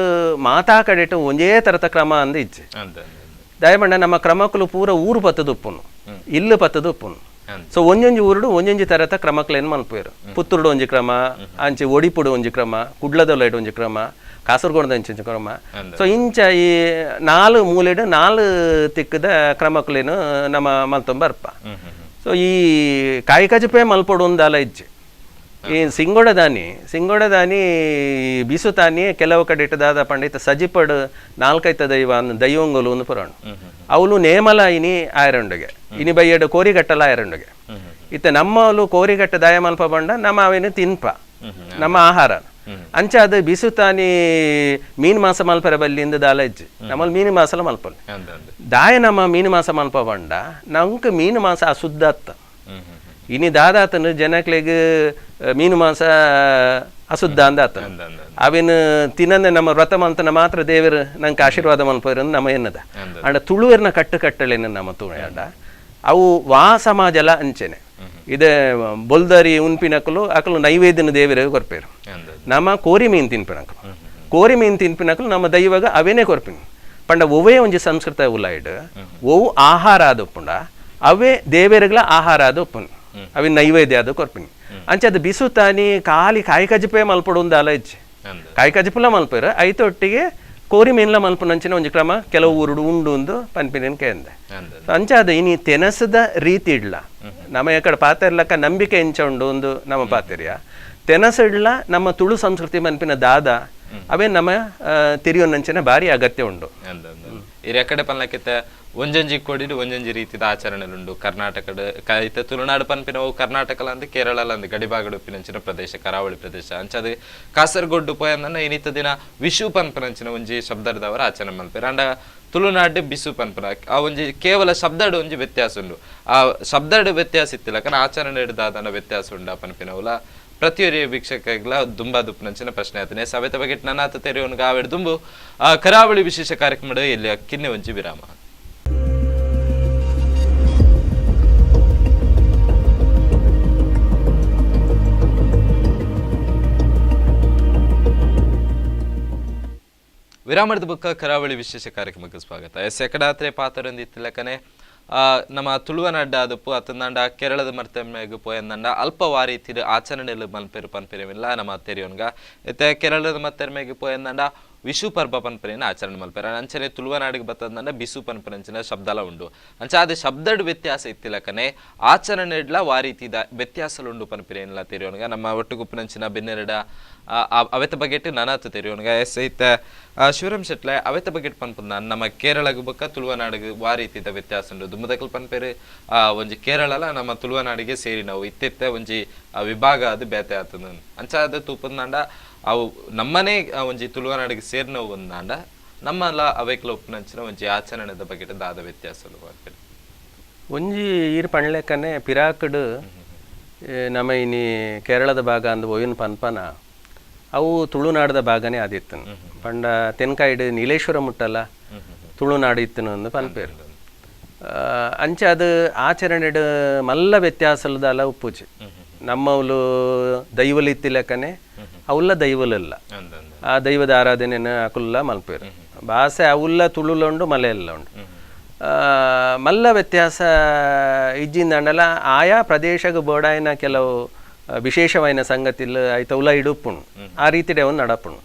ಮಾತಾ ಕಡೆಟು ಒಂಜೇ ತರತ ಕ್ರಮ ಅಂದ ಇಜ್ಜೆ. ದಯಮಂಡ ನಮ್ಮ ಕ್ರಮಕ್ಕಲು ಪೂರ ಊರು ಪತ್ತದುಪ್ಪುನು ಇಲ್ಲು ಪತ್ತದುಪ್ಪುನು. ಸೊ ಒಂಜೊಂಜಿ ಊರುಡು ಒಂಜೊಂಜಿ ತರತ ಕ್ರಮಕ್ಲೇನು ಮಲ್ಪೇರು. ಪುತ್ತೂರುಡು ಒಂಜಿ ಕ್ರಮ, ಅಂಚೆ ಒಡಿಪುಡು ಒಂಜಿ ಕ್ರಮ, ಕುಡ್ಲದೊಲೈಡ್ ಒಂಜಿ ಕ್ರಮ, ಕಾಸರಗೋಡದ ಒಂಜಿ ಕ್ರಮ. ಸೊ ಇಂಚ ಈ ನಾಲ್ ಮೂಲೆಡು ನಾಲ್ ತಿಕ್ಕದ ಕ್ರಮಕ್ಲೇನು ನಮ್ಮ ಮಲ್ತೊಂಬರ್ಪ. ಸೊ ಈ ಕಾಯಿ ಕಜಪೆ ಮಲ್ಪೊಡು ಒಂದಲ್ಲ ಇಜ್ಜೆ. ಈ ಸಿಂಗೋಡದಾನಿ ಬಿಸು ತಾನಿ ಕೆಲವು ಕಡೆ ಇಟ್ಟದಾದ ಪಂಡಿತ ಸಜಿಪಡು ನಾಲ್ಕೈತ ದೈವ ದೈವಂಗಲು ಒಂದು ಪುರಾಣ ಅವಳು ನೇಮಲ ಇನಿ ಆಯರಂಡುಗೆ ಇನಿ ಬೈಯಡು ಕೋರಿಗಟ್ಟಲ ಆಯರಂಡುಗೆ. ಇತ್ತ ನಮ್ಮವಳು ಕೋರಿಗಟ್ಟ ದಾಯ ಮಲ್ಪ ಬಂಡ ನಮ್ಮ ಅವೇನು ತಿನ್ಪ ನಮ್ಮ ಆಹಾರ. ಅಂಚ ಅದು ಬಿಸು ತಾನಿ ಮೀನು ಮಾಂಸ ಮಲ್ಪರ ಬಲ್ಲಿಂದ ದಾಲ ಇಜ್ಜಿ ನಮ್ಮಲ್ಲಿ ಮೀನು ಮಾಸಲ ಮಲ್ಪಲ್ಲ ದಾಯ ನಮ್ಮ ಮೀನು ಮಾಂಸ ಮಲ್ಪ ಬಂಡ ನಂಗೆ ಮೀನು ಮಾಂಸ ಅಶುದ್ಧ ಅತ್ತ. ಇನಿ ದಾದಾತನು ಜನಕ್ಲೆಗ್ ಮೀನು ಮಾಂಸ ಅಶುದ್ಧ ಅಂದ ಆತನ ಅವೇನು ತಿನ್ನಂದೆ ನಮ್ಮ ವ್ರತ ಮಲ್ತನ ಮಾತ್ರ ದೇವರು ನಂಗೆ ಆಶೀರ್ವಾದ ಮಲ್ಪರು ನಮ್ಮ ಎನ್ನದ. ಅಂಡ ತುಳುವೆರ್ನ ಕಟ್ಟು ಕಟ್ಟಳೆನ ನಮ್ಮ ತುಳುವಾಡ ಅವು ವಾ ಸಮಾಜಲ ಅಂಚೆನೆ ಇದೆ ಬೊಲ್ದರಿ ಉನ್ಪಿನಕಲು ಅಕಲು ನೈವೇದ್ಯನ ದೇವರಿಗೆ ಕೊರ್ಪೇರು. ನಮ್ಮ ಕೋರಿ ಮೀನು ತಿನ್ಪಿನಕಲು ಕೋರಿ ಮೀನು ತಿನ್ಪಿನಕಲು ನಮ್ಮ ದೈವಾಗ ಅವೇನೇ ಕೊರ್ಪಿನ ಪಂಡ ಒವೇ ಒಂಜಿ ಸಂಸ್ಕೃತ ಉಲಾಯ್ಡ್ ಒವು ಆಹಾರ ಆದೊಪ್ಪುಂಡ ಅವೇ ದೇವರುಗಳ ಆಹಾರ ಆದೊಪ್ಪುನು ಅವಿ ನೈವೇದ್ಯ ಅದು ಕೊರ್ಪಿನಿ. ಅಂಚೆ ಅದು ಬಿಸು ತಾನಿ ಖಾಲಿ ಕಾಯಿ ಕಜಿಪೆ ಮಲ್ಪಡು ಒಂದು ಅಲ ಇಜ್ಜಿ, ಕಾಯಿ ಕಜಿಪುಲ ಮಲ್ಪೇರು ಐತೊಟ್ಟಿಗೆ ಕೋರಿ ಮೀನ್ಲ ಮಲ್ಪುನಂಚಿನ ಒಂಜಿ ಕ್ರಮ ಕೆಲವು ಊರುಡು ಉಂಡು ಒಂದು ಪನ್ಪಿನ ಕೇಂದೆ. ಅಂಚೆ ಅದು ಇನಿ ತೆನಸದ ರೀತಿ ಇಡ್ಲ ನಮ್ಮ ಎಕಡೆ ಪಾತೆರ್ಲಕ್ಕ ನಂಬಿಕೆ ಇಂಚ ಉಂಡು ಒಂದು ನಮ್ಮ ಪಾತೆರ್ಯ ತೆನಸಿಡ್ಲ ನಮ್ಮ ತುಳು ಸಂಸ್ಕೃತಿ ಮನ್ಪಿನ ದಾದ ಅವೇ ನಮ್ಮ ತಿರಿಯೊನ್ನಂಚಿನ ಭಾರಿ ಅಗತ್ಯ ಉಂಡು. ಎಕಡೆ ಪನ್ಲಕ್ಕಿತ್ತ ಒಂಜೊಂಜಿ ಕೊಡಿಡು ಒಂಜೊಂಜಿ ರೀತಿದ ಆಚರಣೆಲುಂಡು ಕರ್ನಾಟಕದ ಇತ್ತ ತುಳುನಾಡು ಪನ್ಪಿನವು ಕರ್ನಾಟಕಲ ಅಂದ್ ಕೇರಳಲ ಅಂದ್ ಗಡಿಭಾಗಡು ಉಪ್ಪಿನಂಚಿನ ಪ್ರದೇಶ ಕರಾವಳಿ ಪ್ರದೇಶ. ಅಂಚದ ಕಾಸರಗೋಡು ಪೋಯಂದನ ಇನ್ನಿತ ದಿನ ವಿಷು ಪನ್ಪನಂಚಿನ ಒಂಜಿ ಶಬ್ದದವರ ಆಚರಣೆ ಮಲ್ಪೆರ್. ಅಂಡ ತುಳುನಾಡು ಬಿಸು ಪನ್ಪನ ಆ ಒಂಜಿ ಕೇವಲ ಶಬ್ದಡು ಒಂಜಿ ವ್ಯತ್ಯಾಸ ಉಂಡು. ಆ ಶಬ್ದಡು ವ್ಯತ್ಯಾಸ ಇತ್ತಿಲ್ಲ ಕನ ಆಚರಣೆ ದಾದನ ವ್ಯತ್ಯಾಸ ಉಂಡ ಪನ್ಪಿನವುಲ ಪ್ರತಿಯೊರಿ ವೀಕ್ಷಕಗಳ ದುಂಬಾ ದುಪ್ಪನಂಚಿನ ಪ್ರಶ್ನೆ ಆತನೆ ಸಭೆತ ಬಗ್ಗೆ ನನ್ನಾತ ತೆರೆಯೋನು ಗಾವೆಡ್ ದುಂಬು ಕರಾವಳಿ ವಿಶೇಷ ಕಾರ್ಯಕ್ರಮದ ಎಲ್ಲಿ ಕಿನ್ನೆ ಒಂಜಿ ವಿರಾಮ. ವಿರಾಮದ ಬುಕ್ಕ ಕರಾವಳಿ ವಿಶೇಷ ಕಾರ್ಯಕ್ರಮಕ್ಕೆ ಸ್ವಾಗತ. ಎಸ್ ಎಕಡಾತ್ರೆ ಪಾತ್ರೊಂದಿತ್ತಿಲಕನೆ ನಮ್ಮ ತುಳುವನಾಡ ಅದಪ್ಪು ಅತ್ತಂದಾಂಡ ಕೇರಳದ ಮರ್ತಮ್ಮೆಗ್ ಪೋಯಂದಾಂಡ ಅಲ್ಪ ವಾರೀತಿಡು ಆಚರಣೆಲು ಮನ್ಪೆರು ಪನ್ಪೆರೆವಿಲ್ಲ ನಮ್ಮ ತೆರಿಯೋನ್ಗ. ಇತ್ತೆ ಕೇರಳದ ಮತ್ತೆರ್ಮೆಗ್ ಪೋಯಂದಾಂಡ ವಿಶು ಪರ್ಬ ಪನ್ಪೆರೆನ ಆಚರಣೆ ಮಲ್ಪೆರ. ಅಂಚನೆ ತುಳುವನಾಡಿಗೆ ಬತ್ತಂದಾಂಡ ಬಿಸು ಪನ್ಪೆರಂಚಿನ ಶಬ್ದಲ ಉಂಡು. ಅಂಚ ಅದು ಶಬ್ದಡ್ ವ್ಯತ್ಯಾಸ ಇತ್ತಿಲಕನೆ ಆಚರಣೆಡ್ಲ ವಾರೀತಿದ ವ್ಯತ್ಯಾಸಲುಂಡು ಪನ್ಪೆರೆನ್ಲ ತೆರಿಯೋನ್ಗ. ನಮ್ಮ ಒಟ್ಟುಗುಪ್ಪುನಂಚಿನ ಬೆನ್ನೆರಡ ಅವೆತ ಬಗೆಟ್ ನಾನಾತು ತೆರಿಯೋನ್ಗ. ಎಸ್ ಇತ್ತೆ ಶಿವರಾಮ್ ಶೆಟ್ಲೆ ಅವೆತ ಬಗೆಟ್ ಪನ್ಪುಂದ ನಮ್ಮ ಕೇರಳಗ್ ಬೊಕ್ಕ ತುಳುವನಾಡಿಗೆ ವಾರೀತಿದ ವ್ಯತ್ಯಾಸ ಉಂಡು. ದುಂಬುದಕಲ್ ಪನ್ಪೆರು ಒಂಜಿ ಕೇರಳಲ ನಮ್ಮ ತುಳುವನಾಡಿಗೆ ಸೇರಿನವು ಇತ್ತಿತ್ತೆ ಒಂಜಿ ವಿಭಾಗ ಅದು ಬೇತೆ ಆತದ. ಅಂಚಾದ ತೂಪುಂದಾಂಡ ಅವು ನಮ್ಮನೇ ಒಂಜಿ ತುಳುವನಾಡಿಗೆ ಸೇರಿನವು ಒಂದಾಂಡ ನಮ್ಮಲ ಅವೆಕ್ಲ ಉಪ್ಪುನಂಚಿನ ಒಂಜಿ ಆಚರಣೆದ ಬಗೆಟ್ ದಾದ ವ್ಯತ್ಯಾಸಲು ಪನ್ಪೆರು. ಒಂಜಿ ಈರ್ ಪಣ್ಲೆಕ್ಕನೆ ಪಿರಾಕಡ್ ನಮ್ಮ ಇನಿ ಕೇರಳದ ಭಾಗ ಅಂದ್ ಒಯ್ಯನ್ ಪನ್ಪನ ಅವು ತುಳುನಾಡದ ಭಾಗನೇ ಆದಿತ್ತನು. ಪಂಡ ತೆನ್ಕಾಯಿಡ್ ನೀಲೇಶ್ವರ ಮುಟ್ಟಲ್ಲ ತುಳುನಾಡು ಇತ್ತನು ಅಂದ್ ಪನ್ಪೇರು. ಅಂಚ ಅದು ಆಚರಣೆಡ್ ಮಲ್ಲ ವ್ಯತ್ಯಾಸಲದಲ್ಲ ಉಪ್ಪುಜಿ. ನಮ್ಮವ್ಲು ದೈವಲು ಇತ್ತಿಲೆಕ್ಕನೆ ಅವುಲ್ಲ ದೈವಲಲ್ಲ, ಆ ದೈವದ ಆರಾಧನೆನ ಅಕುಲ್ಲ ಮಲ್ಪೇರು. ಭಾಷೆ ಅವುಲ್ಲ ತುಳುಲುಂಡು ಮಲೆಯಲ್ಲ ಉಂಡು. ಮಲ್ಲ ವ್ಯತ್ಯಾಸ ಇಜ್ಜಿಂದಾಂಡಲ ಆಯಾ ಪ್ರದೇಶಗ್ ಬೋಡಾಯಿನ ಕೆಲವು ವಿಶೇಷವಾಯಿನ ಸಂಗತಿಲ್ ಐತವುಲ ಇಡುಪ್ಪುಂಡು. ಆ ರೀತಿಡೆ ಅವನು ನಡಪುಂಡು.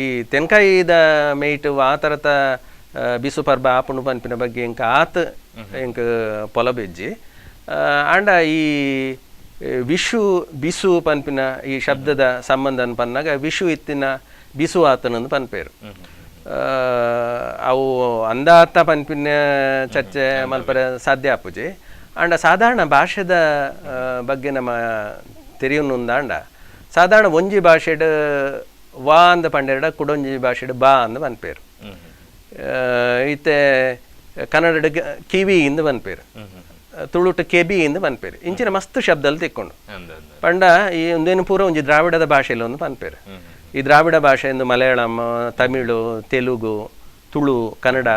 ಈ ತೆನ್ಕಾಯಿದ ಮೇಯ್ಟ್ ಆ ಥರತ ಬಿಸು ಪರ್ಬ ಆಪುಂಡು ಪನ್ಪಿನ ಬಗ್ಗೆ ಎಂಕ್ ಆತ್ ಎಂಕ್ ಪೊಲಬೆಜ್ಜಿ. ಆಂಡ ಈ ವಿಶು ಬಿಸು ಪನ್ಪಿನ ಈ ಶಬ್ದದ ಸಂಬಂಧ ಪನ್ನಾಗ ವಿಶು ಇತ್ತಿನ ಬಿಸು ಆತನಂದು ಪನ್ಪೇರು. ಅವು ಅಂದಾತ ಪನ್ಪಿನ ಚರ್ಚೆ ಮಲ್ಪರೆ ಸಾಧ್ಯ ಆಪುಜಿ. ಆಂಡ ಸಾಧಾರಣ ಭಾಷೆದ ಬಗ್ಗೆ ನಮ್ಮ ತೆರಿಯುನುಂದಾಂಡ ಸಾಧಾರಣ ಒಂಜಿ ಭಾಷೆಡ್ ವಾ ಅಂದ್ ಪಂಡೆರಡ ಕುಡೊಂಜಿ ಭಾಷೆಡ್ ಬಾ ಅಂದ್ ಪನ್ಪೇರು. ಇತ್ತೆ ಕನ್ನಡಡ್ ಕಿವಿ ಇಂದ್ ಪನ್ಪೇರು, ತುಳುಟು ಕೆಬಿ ಇಂದ್ ಪನ್ಪೇರು. ಇಂಚಿನ ಮಸ್ತ್ ಶಬ್ದಲು ತಿಕ್ಕೊಂಡು ಪಂಡ ಈ ಒಂದೇನು ಪೂರ ಒಂಜಿ ದ್ರಾವಿಡದ ಭಾಷೆಲು ಒಂದು ಪನ್ಪೇರು. ಈ ದ್ರಾವಿಡ ಭಾಷೆ ಎಂದು ಮಲಯಾಳಂ, ತಮಿಳು, ತೆಲುಗು, ತುಳು, ಕನ್ನಡ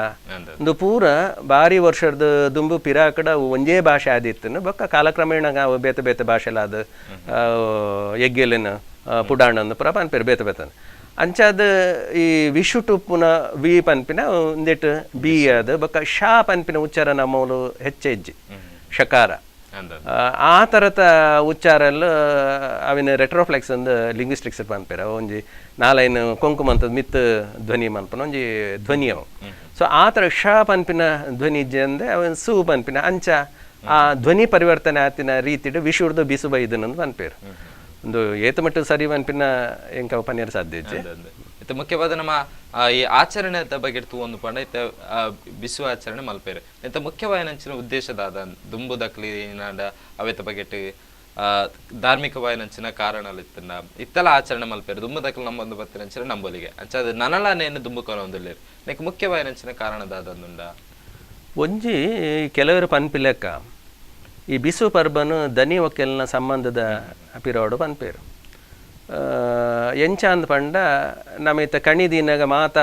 ಒಂದು ಪೂರ ಭಾರಿ ವರ್ಷದ ದುಂಬು ಪಿರಾಕಡ ಒಂಜೇ ಭಾಷೆ ಆದಿತ್ತನು. ಬೊಕ್ಕ ಕಾಲಕ್ರಮೇಣ ಅವು ಬೇತೆ ಬೇತೆ ಭಾಷೆಲಾದ ಎಗ್ಗೆಲಿನ ಪುಡಾಣ ಅಂದ್ ಪೂರ ಪನ್ಪೇರು ಬೇತೆ ಬೇತೆ. ಅಂಚಾದ ಈ ವಿಶುಟುಪ್ಪುನ ವಿ ಪನ್ಪಿನ ಒಂದೆಟ್ ಬಿ ಅದು ಬೊಕ್ಕ ಶಾ ಪನ್ಪಿನ ಉಚ್ಚಾರ ನಮ್ಮವ್ಲು ಹೆಚ್ಚೆಜ್ಜಿ ಶಕಾರ ಆ ಥರದ ಉಚ್ಚಾರ ಎಲ್ಲ ಅವಿನ ರೆಟ್ರೋಫ್ಲೆಕ್ಸ್ ಅಂದ್ ಲಿಂಗ್ವಿಸ್ಟಿಕ್ಸ್ ಪನ್ಪೇರು. ಅವು ಒಂಜಿ ನಾಲೈನ್ ಕೊಂಕುಮಂತದ ಮಿತ್ ಧ್ವನಿ ಮನ್ಪುನ ಒಂಜಿ ಧ್ವನಿ ಅವು. ಸೊ ಆ ಥರ ಶ ಪನ್ಪಿನ ಧ್ವನಿ ಇಜ್ಜಿ ಅಂದೆ ಅವನ್ ಸು ಪನ್ಪಿನ ಅಂಚ ಆ ಧ್ವನಿ ಪರಿವರ್ತನೆ ಆತಿನ ರೀತಿಡ್ ವಿಶುರ್ದು ಬಿಸು ಬೈದನಂದು ಪನ್ಪೇರು. ಒಂದು ಏತ ಮಟ್ಟ ಸರಿ ಪನ್ಪಿನ ಎಂಕ ಪನ್ಯರ ಸಾಧ್ಯ ಇಜ್ಜಿ. ಇತ್ತೆ ಮುಖ್ಯವಾದ ನಮ್ಮ ಈ ಆಚರಣೆದ ಬಗ್ಗೆ ತೂವೊಂದು ಪಂಡ ಇತ್ತೆ ಬಿಸು ಆಚರಣೆ ಮಲ್ಪೇರು. ಇತ್ತೆ ಮುಖ್ಯವಾಯಿನಂಚಿನ ಉದ್ದೇಶ ದಾದ ದುಂಬುದಕ್ಲಿ ನಾಂಡ ಅವೆತ ಬಗೆಟ್ ಧಾರ್ಮಿಕವಾಯಿನಂಚಿನ ಕಾರಣలు ಇತ್ತಂಡ ಇತ್ತೆಲ್ಲ ಆಚರಣೆ ಮಲ್ಪೇರು. ದುಂಬುದಕ್ಲಿ ನಮ್ಮೊಂದು ಬತ್ತಿನಂಚಿನ ನಂಬೊಲಿಗೆ ಅಂಚ ಅದು ನನಲಾನೇನು ದುಂಬುಕೊನೊಂದುಲ್ಲೆರ್ ನೆಕ್ ಮುಖ್ಯವಾಯಿನಂಚಿನ ಕಾರಣ ದಾದಂದುಂಡ. ಒಂಜಿ ಕೆಲವರು ಪನ್ಪಿಲೆಕ್ಕ ಈ ಬಿಸು ಪರ್ಬನು ದನಿ ಒಕ್ಕೆಲ್ನ ಸಂಬಂಧದ ಪಿರೋಡು ಪನ್ಪೇರು. ಎಂಚ ಅಂದ್ ಪಂಡ ನಮ್ಮ ಇತ್ತ ಕಣಿ ದಿನಾಗ ಮಾತ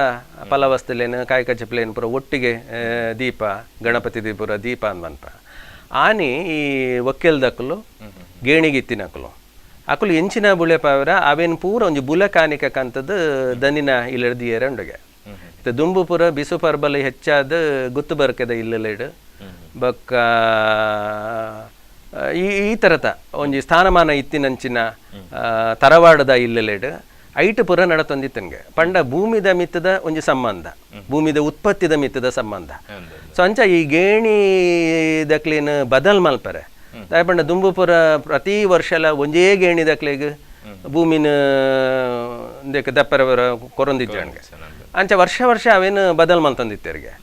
ಫಲವಸ್ತುಲೇನು ಕಾಯಿ ಕಚ್ಚಪ್ಲೇನು ಪೂರ ಒಟ್ಟಿಗೆ ದೀಪ ಗಣಪತಿ ದೀಪುರ ದೀಪ ಅಂದ್ ಪನ್ಪ. ಆನಿ ಈ ಒಕ್ಕೆಲ್ದಕುಲು ಗೇಣಿಗಿತ್ತಿನಕುಲು ಅಕುಲು ಎಂಚಿನ ಬುಳೆ ಪಾವರ ಅವೇನು ಪೂರ ಒಂಜಿ ಬುಲೆ ಕಾನಿಕ ಕಂತದ್ದು ದನಿನ ಇಲ್ಲದ ದಿಯರ ಉಂಡುಗೆ. ಇತ್ತೆ ದುಂಬು ಪೂರ ಬಿಸು ಪರ್ಬಲ ಹೆಚ್ಚಾದ ಗುತ್ತು ಬರ್ಕೆದ ಇಲ್ಲಲೆಡ್ ಬೊಕ್ಕ ಈ ಈ ಥರದ ಒಂಜಿ ಸ್ಥಾನಮಾನ ಇತ್ತಿನಂಚಿನ ತರವಾಡದ ಇಲ್ಲಲೆಡ್ ಐಟ್ ಪೂರ ನಡತೊಂದಿತ್ತನ್ಗೆ. ಪಂಡ ಭೂಮಿದ ಮಿತ್ತದ ಒಂಜಿ ಸಂಬಂಧ, ಭೂಮಿದ ಉತ್ಪತ್ತಿದ ಮಿತ್ತದ ಸಂಬಂಧ. ಸೊ ಅಂಚ ಈ ಗೇಣಿ ದಕ್ಲಿನ ಬದಲ್ ಮಲ್ಪರೆ ದಾಯೆ ಪಂಡ ದುಂಬು ಪೂರ ಪ್ರತಿ ವರ್ಷಲ ಒಂಜೇ ಗೇಣಿ ದಕ್ಲೆಗ್ ಭೂಮಿನ ದಪ್ಪರ ಕೊರೊಂದಿಜ್ಜಾಣ್ಗೆ. ಅಂಚ ವರ್ಷ ವರ್ಷ ಅವೇನು ಬದಲ್ ಮಲ್ತೊಂದಿತ್ತೆರ್ಗೆ.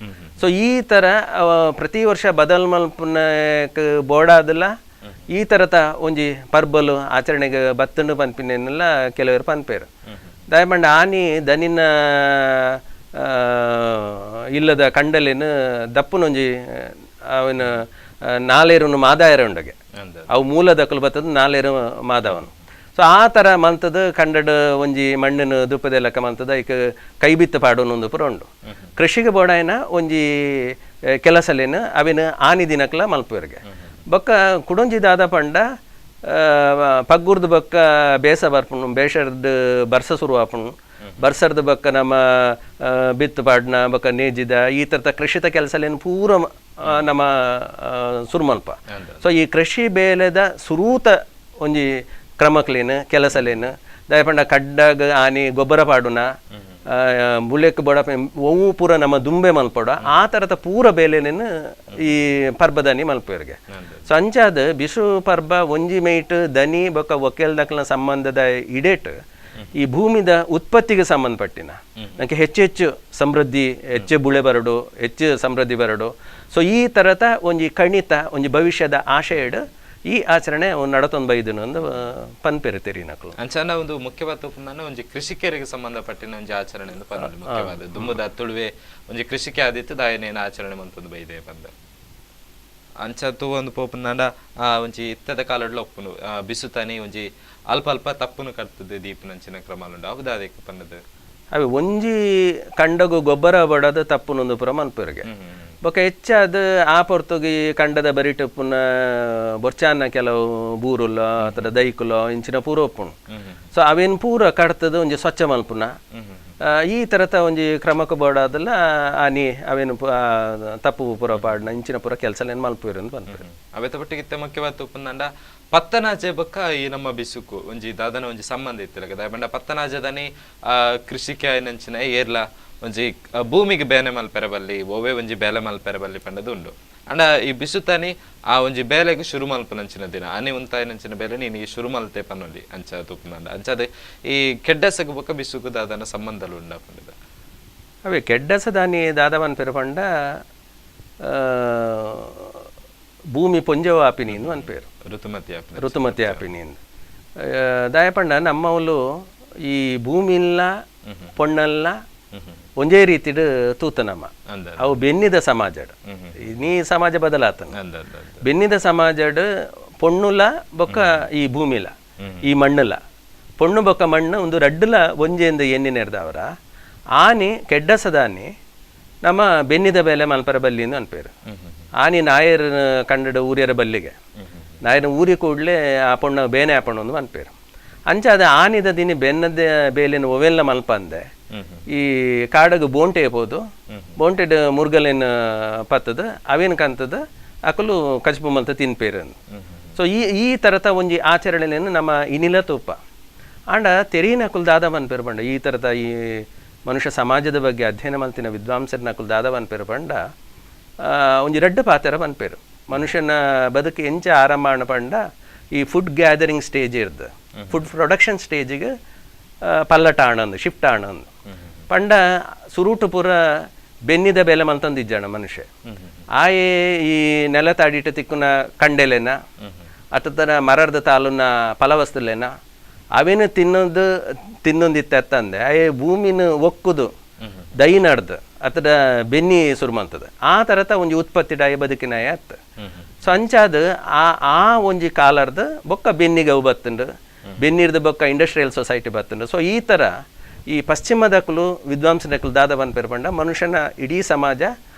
ಸೊ ಈ ಥರ ಪ್ರತಿ ವರ್ಷ ಬದಲ್ ಮಲ್ಪುನಕ್ ಬೋಡಾದಲ್ಲ ಈ ಥರದ ಒಂಜಿ ಪರ್ಬಲು ಆಚರಣೆಗೆ ಬತ್ತುಂಡು ಪನ್ಪಿನೆಲ್ಲ ಕೆಲವರು ಪನ್ಪೇರು. ದಾಯೆ ಪಂಡ ಆನಿ ದನಿನ ಇಲ್ಲದ ಕಂಡಲಿನ ದಪ್ಪುನೊಂಜಿ ಅವನ ನಾಲೇರುನು ಮಾದಾಯರ ಉಂಡಗೆ ಅವು ಮೂಲದಕಲು ಬತ್ತದ ನಾಲೇರು ಮಾದವನು. ಸೊ ಆ ಥರ ಮಲ್ತದ ಕಂಡಡ್ ಒಂಜಿ ಮಣ್ಣಿನ ದುಪ್ಪದ ಲೆಕ್ಕ ಮಲ್ತದ ಐಕ್ ಕೈ ಬಿತ್ತು ಪಾಡೋನು ಪೂರ ಉಂಡು. ಕೃಷಿಗೆ ಬೋಡಾಯಿನ ಒಂಜಿ ಕೆಲಸಲೇನು ಅವಿನ ಆನಿ ದಿನಕ್ಲ ಮಲ್ಪುವರಿಗೆ. ಬೊಕ್ಕ ಕುಡೊಂಜಿ ದಾದ ಪಂಡ ಪಗ್ಗುರ್ದು ಬೊಕ್ಕ ಬೇಸ ಬರ್ಪುಂಡು, ಬೇಸರ್ದು ಬರ್ಸ ಶುರು ಆಪುಂಡು. ಬರ್ಸರ್ದ ಬೊಕ್ಕ ನಮ್ಮ ಬಿತ್ತು ಪಾಡ್ನ ಬೊಕ್ಕ ನೇಜಿದ ಈ ಥರದ ಕೃಷಿತ ಕೆಲಸಲೇನು ಪೂರ ನಮ್ಮ ಸುರು ಮಲ್ಪ. ಸೊ ಈ ಕೃಷಿ ಬೇಲೆದ ಸುರೂತ ಒಂಜಿ ಕ್ರಮಕ್ಲೇನು ಕೆಲಸಲೇನು ದಯಪಂಡ ಕಡ್ಡಾಗ ಆನಿ ಗೊಬ್ಬರ ಪಾಡುನ ಬುಲೆಕ್ ಬೊಡ ಒವು ಪೂರ ನಮ್ಮ ದುಂಬೆ ಮಲ್ಪೊಡ ಆ ಥರದ ಪೂರ ಬೇಲೆನೇನು ಈ ಪರ್ಬದನಿ ಮಲ್ಪುವರಿಗೆ. ಸೊ ಅಂಚಾದ ಬಿಸು ಪರ್ಬ ಒಂಜಿ ಮೇಟ್ ದನಿ ಬೊಕ್ಕ ಒಕ್ಕೇಲ್ದಕ್ಲ ಸಂಬಂಧದ ಇಡೇಟ್ ಈ ಭೂಮಿದ ಉತ್ಪತ್ತಿಗೆ ಸಂಬಂಧಪಟ್ಟಿನ ನನಗೆ ಹೆಚ್ಚು ಹೆಚ್ಚು ಸಮೃದ್ಧಿ, ಹೆಚ್ಚು ಬುಳೆ ಬರಡು, ಹೆಚ್ಚು ಸಮೃದ್ಧಿ ಬರಡು. ಸೊ ಈ ಥರದ ಒಂಜಿ ಕಣಿತ ಒಂಜಿ ಭವಿಷ್ಯದ ಆಶಯಡ್ ಈ ಆಚರಣೆ ನಡತೊಂದು ಬೈದನು ಅಂದು ಪನ್ಪೆರು ತೆರಿನಕ್ಲು. ಅಂಚಾನ ಒಂದು ಮುಖ್ಯವಾದ ಪುನಃ ಒಂಜಿ ಕೃಷಿಕರಿಗೆ ಸಂಬಂಧಪಟ್ಟಿನ ಒಂಜಿ ಆಚರಣೆ ಎಂದು ಪನ್ನೊಂದು ಮುಖ್ಯವಾದ ದುಮ್ಮದ ತುಳುವೆ ಒಂಜಿ ಕೃಷಿಕೆ ಆದಿತ್ತು ದಾಯನೇನ ಆಚರಣೆ ಮಂತೊಂದು ಬೈದೆ ಪಂದ. ಅಂಚ ತೂವೊಂದು ಪೋಪುನಾಂಡ ಒಂಜಿ ಇತ್ತದ ಕಾಲಡ್ಲ ಒಪ್ಪುನು ಬಿಸುತಾನಿ ಒಂಜಿ ಅಲ್ಪ ಅಲ್ಪ ತಪ್ಪುನು ಕರ್ತದೆ ದೀಪನಂಚಿನ ಕ್ರಮಲುಂಡು ಅವು ದಾದೆಕ್ ಪನ್ನದು. ಅವೆ ಒಂಜಿ ಕಂಡಗು ಗೊಬ್ಬರ ಬಡದು ತಪ್ಪುನೊಂದು ಪೂರ ಮನ್ಪುರಿಗೆ. ಬೊಕ ಹೆಚ್ಚಾದ ಆ ಪೊರ್ತುಗಿ ಕಂಡದ ಬರಿಟ್ ಉಪ್ಪುನ ಬೊರ್ಚಾನ ಕೆಲವು ಬೂರುಲ ಅಥವಾ ದೈಕುಲ ಇಂಚಿನ ಪೂರ ಉಪ್ಪುನು. ಸೊ ಅವೇನು ಪೂರ ಕಡ್ತದ ಒಂಜಿ ಸ್ವಚ್ಛ ಮಲ್ಪುನ ಈ ಥರದ ಒಂಜಿ ಕ್ರಮಕ್ಕೆ ಬೋಡಾದಲ್ಲ ಆನಿ ಅವೇನು ತಪ್ಪು ಪೂರ ಪಾಡ್ನ ಇಂಚಿನ ಪೂರ ಕೆಲಸ ಏನು ಮಲ್ಪುವೆರ್ ಅಂದ್ ಪನ್ಪೆರ್. ಅವೆತ ಒಟ್ಟಿಗೆ ಇತ್ತೆ ಮುಖ್ಯವಾದ ಉಪ್ಪುಂದಾಂಡ ಪತ್ತನಾಜೆ ಬೊಕ್ಕ ಈ ನಮ್ಮ ಬಿಸುಕು ಒಂಜಿ ದಾದನ ಒಂಜಿ ಸಂಬಂಧ ಇತ್ತಿಲಕ ದಾಯ ಪತ್ತನಾಜೆದನಿ ಕೃಷಿಕೆ ಆಯಿನಂಚಿನ ಏರ್ಲ ಒಂಜಿ ಭೂಮಿಗೆ ಬೇನೆ ಮಲ್ಪೆರೆ ಬಲ್ಲಿ ಒವ್ವೆ ಒಂಜಿ ಬೇಲೆ ಮಲ್ಪೆರೆ ಬಲ್ಲಿ ಪಂಡದು ಉಂಡು. ಅಂಡ ಈ ಬಿಸುತಾನಿ ಆ ಒಂಜಿ ಬೇಲೆಗ್ ಶುರು ಮಲ್ಪುನಂಚಿನ ದಿನ ಅನಿ ಉಂತಾಯಿನಂಚಿನ ಬೇಲೆ ನೀನು ಈ ಶುರು ಮಲ್ತೆ ಪನ್ನೊಲಿ ಅಂಚ ತೂಪುಂದಾಂಡ ಅಂಚಾದ ಈ ಕೆಡ್ಡಸಗ್ ಬೊಕ್ಕ ಬಿಸುಕು ದಾದನ ಸಂಬಂಧಲು ಉಂಡ ಪಂಡದ. ಅವೇ ಕೆಡ್ಡಸದಾನಿ ದಾದ ಪನ್ಪೆರ್ ಪಂಡ ಭೂಮಿ ಪೊಂಜವು ಆಪಿನಿ ಇಂದು ಪನ್ಪೆರ್. ಋತುಮತಿ ಆಪಿನಿ. ಋತುಮತಿ ಆಪಿನಿ ಇಂದು ದಾಯ ಪಂಡ ನಮ್ಮವುಲು ಈ ಭೂಮಿಲ್ಲ ಪೊಣ್ಣಲ್ಲ ಒಂಜೇ ರೀತಿಡ್ ತೂತ ನಮ್ಮ ಅವು ಬೆನ್ನಿದ ಸಮಾಜಡ್ ನೀ ಸಮಾಜ ಬದಲಾತನ ಬೆನ್ನಿದ ಸಮಾಜಡ್ ಪೊಣ್ಣುಲ ಬೊಕ್ಕ ಈ ಭೂಮಿಲ ಈ ಮಣ್ಣುಲ ಪೊಣ್ಣು ಬೊಕ್ಕ ಮಣ್ಣು ಒಂದು ರಡ್ಡುಲ ಒಂಜೆಂದು ಎನ್ನಿನೆರ್ದವರ ಆನಿ ಕೆಡ್ಡಸದಾನಿ ನಮ್ಮ ಬೆನ್ನಿದ ಬೇಲೆ ಮಲ್ಪರ ಬಲ್ಲಿ ಎಂದು ಅನ್ಪೇರು. ಆನಿ ನಾಯರ್ ಕಂಡಡ ಊರ್ಯರ ಬಲ್ಲಿಗೆ ನಾಯರ ಊರಿ ಕೂಡಲೇ ಆ ಪೊಣ್ಣ ಬೇನೆ ಆಪಣ್ಣು ಒಂದು ಮನ್ಪೇರು. ಅಂಚಾದ ಆನಿದ ದಿನಿ ಬೆನ್ನದ ಬೇಲಿನ ಒವೆಲ್ಲ ಮಲ್ಪಂದೆ ಈ ಕಾಡಗ್ ಬೋಂಟೆ ಪೋದು ಬೋಂಟೆಡ್ ಮುರ್ಗಲೇನು ಪತ್ತದ ಅವೇನು ಕಂತದ ಅಕಲು ಕಚ್ಪು ಮಲ್ತ ತಿನ್ಪೇರು. ಸೊ ಈ ಈ ಥರದ ಒಂಜಿ ಆಚರಣೆಯನ್ನು ನಮ್ಮ ಇನಿಲ ತೂಪ ಆಂಡ ತೆರೀನ ಅಕುಲು ದಾದ ಪನ್ಪೇರು ಪಂಡ ಈ ಥರದ ಈ ಮನುಷ್ಯ ಸಮಾಜದ ಬಗ್ಗೆ ಅಧ್ಯಯನ ಮಲ್ತಿನ ವಿದ್ವಾಂಸರನ ಅಕುಲು ದಾದ ಪನ್ಪೇರು ಪಂಡ ಒಂಜಿ ರಡ್ಡು ಪಾತೆರ ಪನ್ಪೇರು. ಮನುಷ್ಯನ ಬದುಕು ಎಂಚ ಆರಂಭ ಪಂಡ ಈ food gathering stage ಇರ್ದು ಫುಡ್ ಪ್ರೊಡಕ್ಷನ್ ಸ್ಟೇಜಿಗೆ ಪಲ್ಲಟ ಆಣಂದು ಶಿಫ್ಟ್ ಆಣಂದು ಪಂಡ ಸುರುಟು ಪೂರ ಬೆನ್ನಿದ ಬೆಲೆ ಮಲ್ತಂದಿಜ್ಜಾಣ ಮನುಷ್ಯ ಆಯೆ ಈ ನೆಲ ತಾಡಿಟ್ಟು ತಿಕ್ಕುನ ಕಂಡೆಲೆನ ಅತ್ತನ ಮರದ ತಾಲುನ ಫಲವಸ್ತುಲೆನ ಅವೇನು ತಿನ್ನೋದು ತಿನ್ನೊಂದಿತ್ತಂದೆ ಆಯೆ ಭೂಮಿನ ಒಕ್ಕುದು ದೈ ನಡ್ದು ಅತದ ಬೆನ್ನಿ ಸುರು ಮಂತದ ಆ ಥರದ ಒಂಜಿ ಉತ್ಪತ್ತಿ ಡಾಯ ಬದುಕಿನಾಯ ಅತ್ತ. ಸೊ ಅಂಚಾದ ಆ ಆ ಒಂಜಿ ಕಾಲರ್ದ ಬೊಕ್ಕ ಬೆನ್ನಿಗೆ ಅವು ಬತ್ತುಂಡು ಬೆನ್ನಿರ್ದ ಬೊಕ್ಕ ಇಂಡಸ್ಟ್ರಿಯಲ್ ಸೊಸೈಟಿ ಬತ್ತುಂಡು. ಸೊ ಈ ಥರ ಈ ಪಶ್ಚಿಮದಕುಲು ವಿದ್ವಾಂಸನಕುಲು ದಾದ ಪನ್ಪೆರ್ ಪಂಡ ಮನುಷ್ಯನ ಇಡೀ ಸಮಾಜ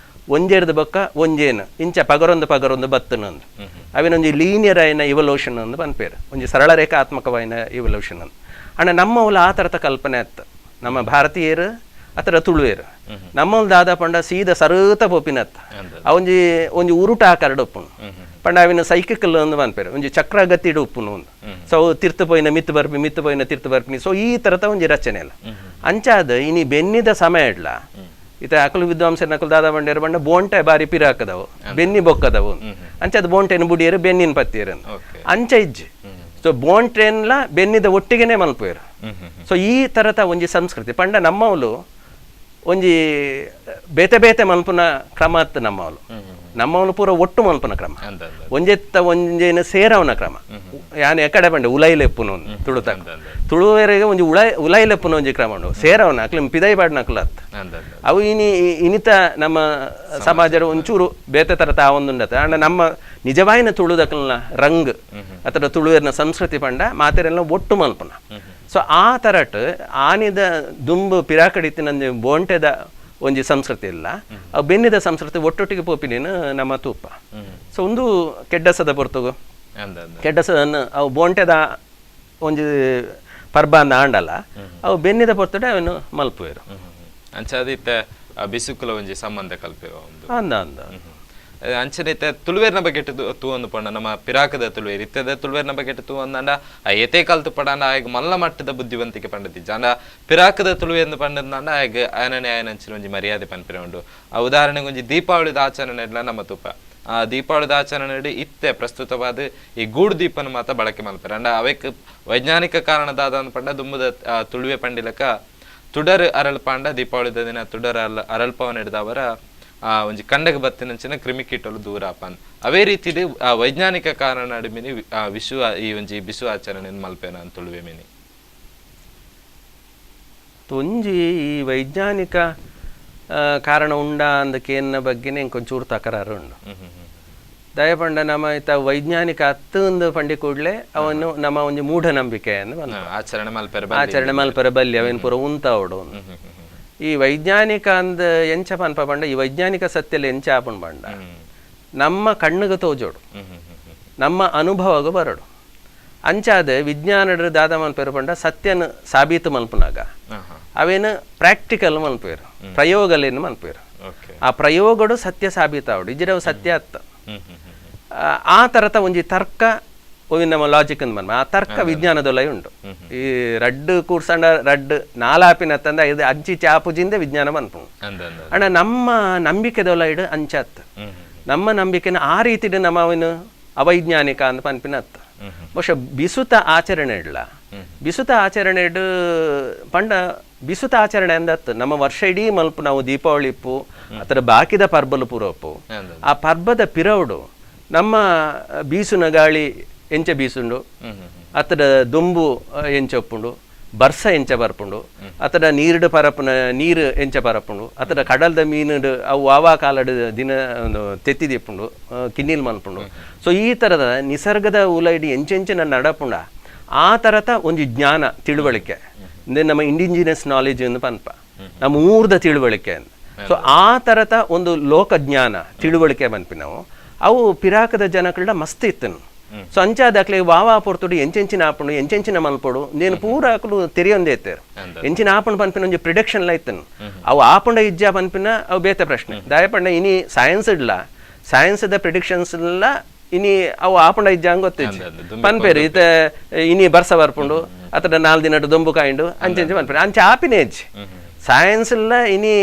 ಒಂಜೇರ್ದ ಬೊಕ್ಕ ಒಂಜೇನು ಇಂಚ ಪಗರೊಂದು ಪಗರೊಂದು ಬತ್ತುನಂದು ಅವೇನೊಂಜಿ ಲೀನಿಯರ್ ಆಯಿನ ಇವಲ್ಯೂಷನ್ ಅಂದು ಪನ್ಪೇರು ಒಂಜಿ ಸರಳ ರೇಖಾತ್ಮಕವಾಯಿನ ಇವಲ್ಯೂಷನ್ ಅಂದು. ಅಂಡ ನಮ್ಮವುಲ ಆ ಥರದ ಕಲ್ಪನೆ ಅತ್ತ ನಮ್ಮ ಭಾರತೀಯರು ಆ ಥರ ತುಳುವೇರು ನಮ್ಮಲ್ಲಿ ದಾದ ಪಂಡ ಸೀದ ಸರತ ಪೋಪಿನತ್ತ ಆ ಒಂಜಿ ಒಂಜಿ ಉರುಟ ಆಕಾರಡ್ ಉಪ್ಪುನು ಪಂಡ ಅವಿನ ಸೈಕಿಕಲ್ ಅಂದು ಪನ್ಪೇರು ಒಂಜಿ ಚಕ್ರಗತಿಡ್ ಉಪ್ಪುನು ಒಂದು. ಸೊ ಅವು ತಿರ್ತು ಪೋಯಿನ ಮಿತ್ತು ಬರ್ಪಿ ಮಿತ್ತು ಪೋಯಿನ ತಿರ್ತು ಬರ್ಪಿನಿ. ಸೊ ಈ ಥರದ ಒಂಜಿ ರಚನೆ ಅಲ್ಲ ಅಂಚಾದ ಇನಿ ಬೆನ್ನಿದ ಸಮಯ ಇಡ್ಲ ಇತ್ತ ಅಕಲು ವಿದ್ವಾಂಸರ ಅಕಲು ದಾದ ಬಂಡೇರು ಬಂಡ ಬೋಂಟೆ ಬಾರಿ ಪಿರಾಕದವು ಬೆನ್ನಿ ಬೊಕ್ಕದವು ಅಂಚಾದ ಬೋಂಟೆನ ಬುಡಿಯರು ಬೆನ್ನಿನ ಪತ್ತಿಯರು ಅಂಚ ಇಜ್ಜಿ. ಸೊ ಬೋಂಟೆನ್ಲ ಬೆನ್ನಿದ ಒಟ್ಟಿಗೆನೆ ಮಲ್ಪುವೆರು. ಸೊ ಈ ಥರದ ಒಂಜಿ ಸಂಸ್ಕೃತಿ ಪಂಡ ನಮ್ಮವಲು ಒಂಜಿ ಬೇತೆ ಬೇತೆ ಮಲ್ಪುನ ಕ್ರಮ ಅತ್ತ ನಮ್ಮವಲು ನಮ್ಮವಲು ಪೂರ ಒಟ್ಟು ಮಲ್ಪುನ ಕ್ರಮ ಒಂಜೆತ್ತ ಒಂಜೇನು ಸೇರವನ ಕ್ರಮ ಯಾನ್ ಎಕಡೆ ಪಂಡೆ ಉಲೈಲೆಪ್ಪುನ ತುಳುತ ತುಳುವೆರೆಗೆ ಒಂಜಿ ಉಲೈಲೆಪ್ಪುನ ಒಂಜಿ ಕ್ರಮ ಉಂಡು ಸೇರವನ ಅಕ್ಲು ಪಿದೈ ಪಾಡ್ನಕ್ಲು ಅತ್ತ ಅವು ಇನಿ ಇನಿತ ನಮ್ಮ ಸಮಾಜದ ಒಂಚೂರು ಬೇತೆ ಥರ ತಾವೊಂದುಂಡತ್ತ. ಅಂಡ ನಮ್ಮ ನಿಜವಾಯಿನ ತುಳುದಕ್ಲನ ರಂಗ್ ಅಥವಾ ತುಳುವೆರ್ನ ಸಂಸ್ಕೃತಿ ಪಂಡ ಮಾತೆರೆಲ್ಲ ಒಟ್ಟು ಮಲ್ಪುನ. ಸೊ ಆ ಥರಟ್ ಆನಿದ ದುಂಬು ಪಿರಾಕಡಿತ್ತಿನ ಬೋಂಟೆದ ಒಂಜಿ ಸಂಸ್ಕೃತಿ ಇಲ್ಲ ಅವು ಬೆನ್ನಿದ ಸಂಸ್ಕೃತಿ ಒಟ್ಟೊಟ್ಟಿಗೆ ಪೋಪಿನೇನು ನಮ್ಮ ತೂಪ. ಸೊ ಒಂದು ಕೆಡ್ಡಸದ ಪೊರ್ತುಗು ಕೆಡ್ಡಸದನ್ನು ಅವು ಬೋಂಟೆದ ಒಂಜಿ ಪರ್ಬ ಅಂದ ಆಂಡಲ ಅವು ಬೆನ್ನಿದ ಪೊರ್ತುಡೆ ಅವನು ಮಲ್ಪುವೆರು. ಅಂಚಾದ್ ಇತ್ತೆ ಬಿಸುಕುಲ ಒಂಜಿ ಸಂಬಂಧ ಕಲ್ಪೆವ ಒಂದು. ಅಂದ ಅಂದ. ಅಂಚನೆ ಇತ್ತೆ ತುಳುವೆರ್ನ ಬಗ್ಗೆ ತೂವೊಂದು ಪಂಡ ನಮ್ಮ ಪಿರಾಕದ ತುಳುವೆರ್ ಇತ್ತೆದ ತುಳುವೆರ್ನ ಬಗ್ಗೆ ತೂವೊಂದಾಂಡ ಆ ಏತೇ ಕಲ್ತು ಪಡಾಂಡ ಆಯಗ್ ಮಲ್ಲ ಮಟ್ಟದ ಬುದ್ಧಿವಂತಿಕೆ ಪಂಡದಿಜ್ಜ. ಆಂಡ ಪಿರಾಕದ ತುಳುವೆಂದು ಪಂಡಂದಾಂಡ ಆಯಗ್ ಆಯನನೆ ಆಯನಂಚಿನ ಒಂಜಿ ಮರ್ಯಾದೆ ಪನ್ಪಿನ ಉಂಡು. ಆ ಉದಾಹರಣೆಗೆ ಒಂಜಿ ದೀಪಾವಳಿದ ಆಚರಣೆ ಇಡ್ಲ ನಮ್ಮ ತೂಪ. ಆ ದೀಪಾವಳಿದ ಆಚರಣೆ ಇತ್ತೆ ಪ್ರಸ್ತುತವಾದ ಈ ಗೂಡು ದೀಪನ ಮಾತ ಬಳಕೆ ಮಲ್ಪೆರ್. ಆಂಡ ಅವೆಕ್ ವೈಜ್ಞಾನಿಕ ಕಾರಣದಾದ ಪಂಡ ದುಂಬುದ ತುಳುವೆ ಪಂಡಿಲಕ ತುಡರ್ ಅರಳ್ಪಾಂಡ ದೀಪಾವಳಿದ ದಿನ ತುಡರ್ ಅರಳ್ಪವನ ಹಿಡ್ದವರ ಒಂಜಿ ಕಂಡಗ ಬತ್ತಿನಂಚಿನ ಕ್ರಿಮಿಕೀಟಲು ದೂರ ಆಪನ್. ಅವೇ ರೀತಿಡ್ ವೈಜ್ಞಾನಿಕ ಕಾರಣ ಮಿನಿ ವಿಶು ಈ ಒಂಜಿ ಬಿಸು ಆಚರಣೆ ಮಲ್ಪೇನ ಅಂತ ತುಳುವೆ ಮಿನಿ. ಒಂಜಿ ಈ ವೈಜ್ಞಾನಿಕ ಕಾರಣ ಉಂಡಾ ಅಂದ ಕೇನ್ನ ಬಗ್ಗೆನೇ ಇಂಕೊಂಚೂರು ತಕರಾರು ಉಂಡು. ದಯಪಂಡ ನಮ್ಮ ಇತ್ತ ವೈಜ್ಞಾನಿಕ ಅತ್ತು ಪಂಡಿ ಕೂಡಲೇ ಅವನು ನಮ್ಮ ಒಂಜಿ ಮೂಢನಂಬಿಕೆ ಆಚರಣೆ ಮಲ್ಪೆರೆ ಆಚರಣೆ ಮಲ್ಪೆರೆ ಬಲ್ಲಿ ಅವೇನು ಪೂರ ಉಂತಾವಡು. ಈ ವೈಜ್ಞಾನಿಕ ಅಂದ ಎಂಚ ಪನ್ಪ ಪಂಡ ಈ ವೈಜ್ಞಾನಿಕ ಸತ್ಯಲ ಎಂಚ ಆಪುಂಡು ಪಂಡ ನಮ್ಮ ಕಣ್ಣುಗ ತೋಜೋಡು, ನಮ್ಮ ಅನುಭವಗ ಬರಡು. ಅಂಚಾದ ವಿಜ್ಞಾನಡ್ ದಾದ ಮನ್ಪೆರು ಪಂಡ ಸತ್ಯನ ಸಾಬೀತು ಮಲ್ಪುನಾಗ ಅವೇನು ಪ್ರಾಕ್ಟಿಕಲ್ ಮನ್ಪೇರು, ಪ್ರಯೋಗಲೇನು ಮನ್ಪೇರು. ಆ ಪ್ರಯೋಗಡು ಸತ್ಯ ಸಾಬೀತಾವಡು, ಇಜ್ಜಿಡ ಸತ್ಯ ಅತ್ತ. ಆ ತರತ ಒಂಜಿ ತರ್ಕ ನಮ್ಮ ಲಾಜಿಕ್ ಅಂದ್ ಮನ್ಮ ಆ ತರ್ಕ ವಿಜ್ಞಾನದೊಲೈ ಉಂಡು. ಈ ರಡ್ಡು ಕೂರ್ಸಂಡ ರಡ್ಡು ನಾಲಾಪಿನ ತಂದ ಇದು ಅಂಚಿ ಚಾಪುಜಿಂದ ವಿಜ್ಞಾನ ಮನ್ಪುಂಡು. ಅಣ್ಣ ನಮ್ಮ ನಂಬಿಕೆದೊಲೈಡು ಅಂಚತ್ ನಮ್ಮ ನಂಬಿಕೆನ ಆ ರೀತಿಡ್ ನಮ್ಮ ಅವನು ಅವೈಜ್ಞಾನಿಕ ಅಂತ ಪನ್ಪಿನ ಅತ್ತ. ಬಹುಶಃ ಬಿಸುತ ಆಚರಣೆ ಇಡ್ಲ ಬಿಸುತ ಆಚರಣೆ ಇಡು ಪಂಡ ಬಿಸುತ ಆಚರಣೆ ಅಂದತ್ತು ನಮ್ಮ ವರ್ಷ ಇಡೀ ಮಲ್ಪು ನಾವು ದೀಪಾವಳಿ ಇಪ್ಪು ಅದರ ಬಾಕಿದ ಪರ್ಬಲು ಪೂರಪ್ಪು. ಆ ಪರ್ಬದ ಪಿರವುಡು ನಮ್ಮ ಬೀಸುನ ಗಾಳಿ ಎಂಚ ಬೀಸುಂಡು, ಅತಡ ದೊಂಬು ಎಂಚ ಉಪ್ಪುಂಡು, ಬರ್ಸ ಎಂಚ ಬರ್ಪುಂಡು, ಅತಡ ನೀರುಡು ಪರಪುನ ನೀರು ಎಂಚ ಪರಪುಂಡು, ಅತಡ ಕಡಲ್ದ ಮೀನುಡು ಅವು ವಾವಾ ಕಾಲಡು ದಿನ ತೆತ್ತಿ ದಿಪ್ಪುಂಡು, ಕಿನ್ನಿಲ್ ಮನ್ಪುಂಡು. ಸೊ ಈ ಥರದ ನಿಸರ್ಗದ ಉಲೈಡಿ ಎಂಚೆಂಚಿನ ನಡಪುಂಡ ಆ ಥರದ ಒಂಜಿ ಜ್ಞಾನ ತಿಳುವಳಿಕೆ ಅಂದರೆ ನಮ್ಮ ಇಂಡಿಜಿನಿಯಸ್ ನಾಲೆಜ್ ಎಂದು ಪನ್ಪ ನಮ್ಮ ಊರ್ದ ತಿಳುವಳಿಕೆ. ಸೊ ಆ ಥರದ ಒಂದು ಲೋಕಜ್ಞಾನ ತಿಳುವಳಿಕೆ ಪನ್ಪಿ ನಾವು ಅವು ಪಿರಾಕದ ಜನಕಳ್ಳ ಮಸ್ತ್ ಇತ್ತನು. ಸೊ ಅಂಚಾದ ಅಕ್ಲೆ ವಾವಾ ಪೊರ್ತುಡು ಎಂಚೆಂಚಿನ ಆಪುಂಡು ಎಂಚೆಂಚಿನ ಮಲ್ಪೊಡು ನೇನು ಪೂರ ಅಕ್ಲು ತೆರಿಯೊಂದೇ ಇತ್ತೇರು. ಎಂಚಿನ ಆಪುಂಡು ಪನ್ಪಿನ ಒಂಜಿ ಪ್ರಿಡಿಕ್ಷನ್ ಲ ಇತ್ತನು. ಅವು ಆಪುಂಡ ಇಜ್ಜ ಪನ್ಪಿನ ಅವು ಬೇತೆ ಪ್ರಶ್ನೆ. ದಾಯಪಂಡ ಇನಿ ಸೈನ್ಸ್ ಇಡ್ಲ ಸೈನ್ಸ್ ದ ಪ್ರಿಡಿಕ್ಷನ್ಸ್ ಎಲ್ಲ ಇನಿ ಅವು ಆಪುಂಡ ಇಜ್ಜ ಹಂಗ ಗೊತ್ತಿಜ್ಜಿ ಪನ್ಪೇರು. ಇತ ಇನಿ ಬರ್ಸ ಬರ್ಪುಂಡು ಅತಡ 4 ದಿನಡು ದೊಂಬು ಕಾಯಿಂಡು ಅಂಚೆಂಚ ಪನ್ಪೇರು ಅಂಚೆ ಆಪಿನ ಹೆಜ್ಜೆ ಸೈನ್ಸ್ ಎಲ್ಲ ಇನಿ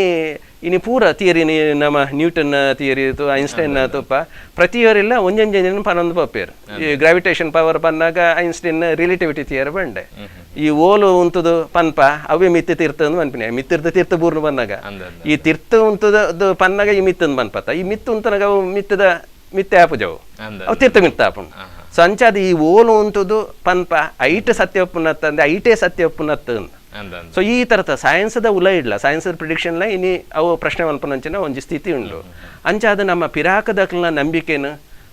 ಇನಿ ಪೂರ ಥಿಯರಿ ನಮ್ಮ ನ್ಯೂಟನ್ ಥಿಯರಿ ಐನ್ಸ್ಟೈನ್ ತುಪ್ಪ ಪ್ರತಿಯವರೆಲ್ಲ ಒಂಜೊಂಜೊಂಜ ಪನ್ನೊಂದು ಪಪ್ಪೇರು. ಈ ಗ್ರಾವಿಟೇಷನ್ ಪವರ್ ಪನ್ನಾಗ ಐನ್ಸ್ಟೈನ್ ರಿಲೇಟಿವಿಟಿ ಥಿಯರಿ ಬಂಡೆ. ಈ ಓಲು ಉಂತುದು ಪನ್ಪ ಅವೇ ಮಿತ್ತು ತೀರ್ಥ ಪನ್ಪಿನ ಮಿತ್ತಿರ್ತ ತೀರ್ಥ ಬೂರ್ನು ಪನ್ನಾಗ ಈ ತೀರ್ಥ ಉಂತದ ಪನ್ನಾಗ ಈ ಮಿತ್ತಂದು ಪನ್ಪತ್ತ ಈ ಮಿತ್ತು ಉಂತನಾಗ ಅವು ಮಿತ್ತದ ಮಿತ್ತೆ ಆಪುಜವು ಅವು ತೀರ್ಥ ಮಿತ್ತ ಆಪುಂಡು. ಸೊ ಅಂಚಾದ ಈ ಓಲು ಉಂತುದು ಪನ್ಪ ಐಟ್ ಸತ್ಯ ಒಪ್ಪುನತ್ತಂದೆ ಐಟೇ ಸತ್ಯ ಒಪ್ಪುನತ್ತ. ಸೊ ಈ ತರದ ಸೈನ್ಸ್ದ ಉಲ ಇಡ್ಲ ಸೈನ್ಸ್ದ ಪ್ರಿಡಿಕ್ಷನ್ಲ ಇನಿ ಅವು ಪ್ರಶ್ನೆ ಮಲ್ಪನಂಚಿನ ಒಂಜಿ ಸ್ಥಿತಿ ಉಂಡು. ಅಂಚಾದ ನಮ್ಮ ಪಿರಾಕದಕ್ಲನ ನಂಬಿಕೆನು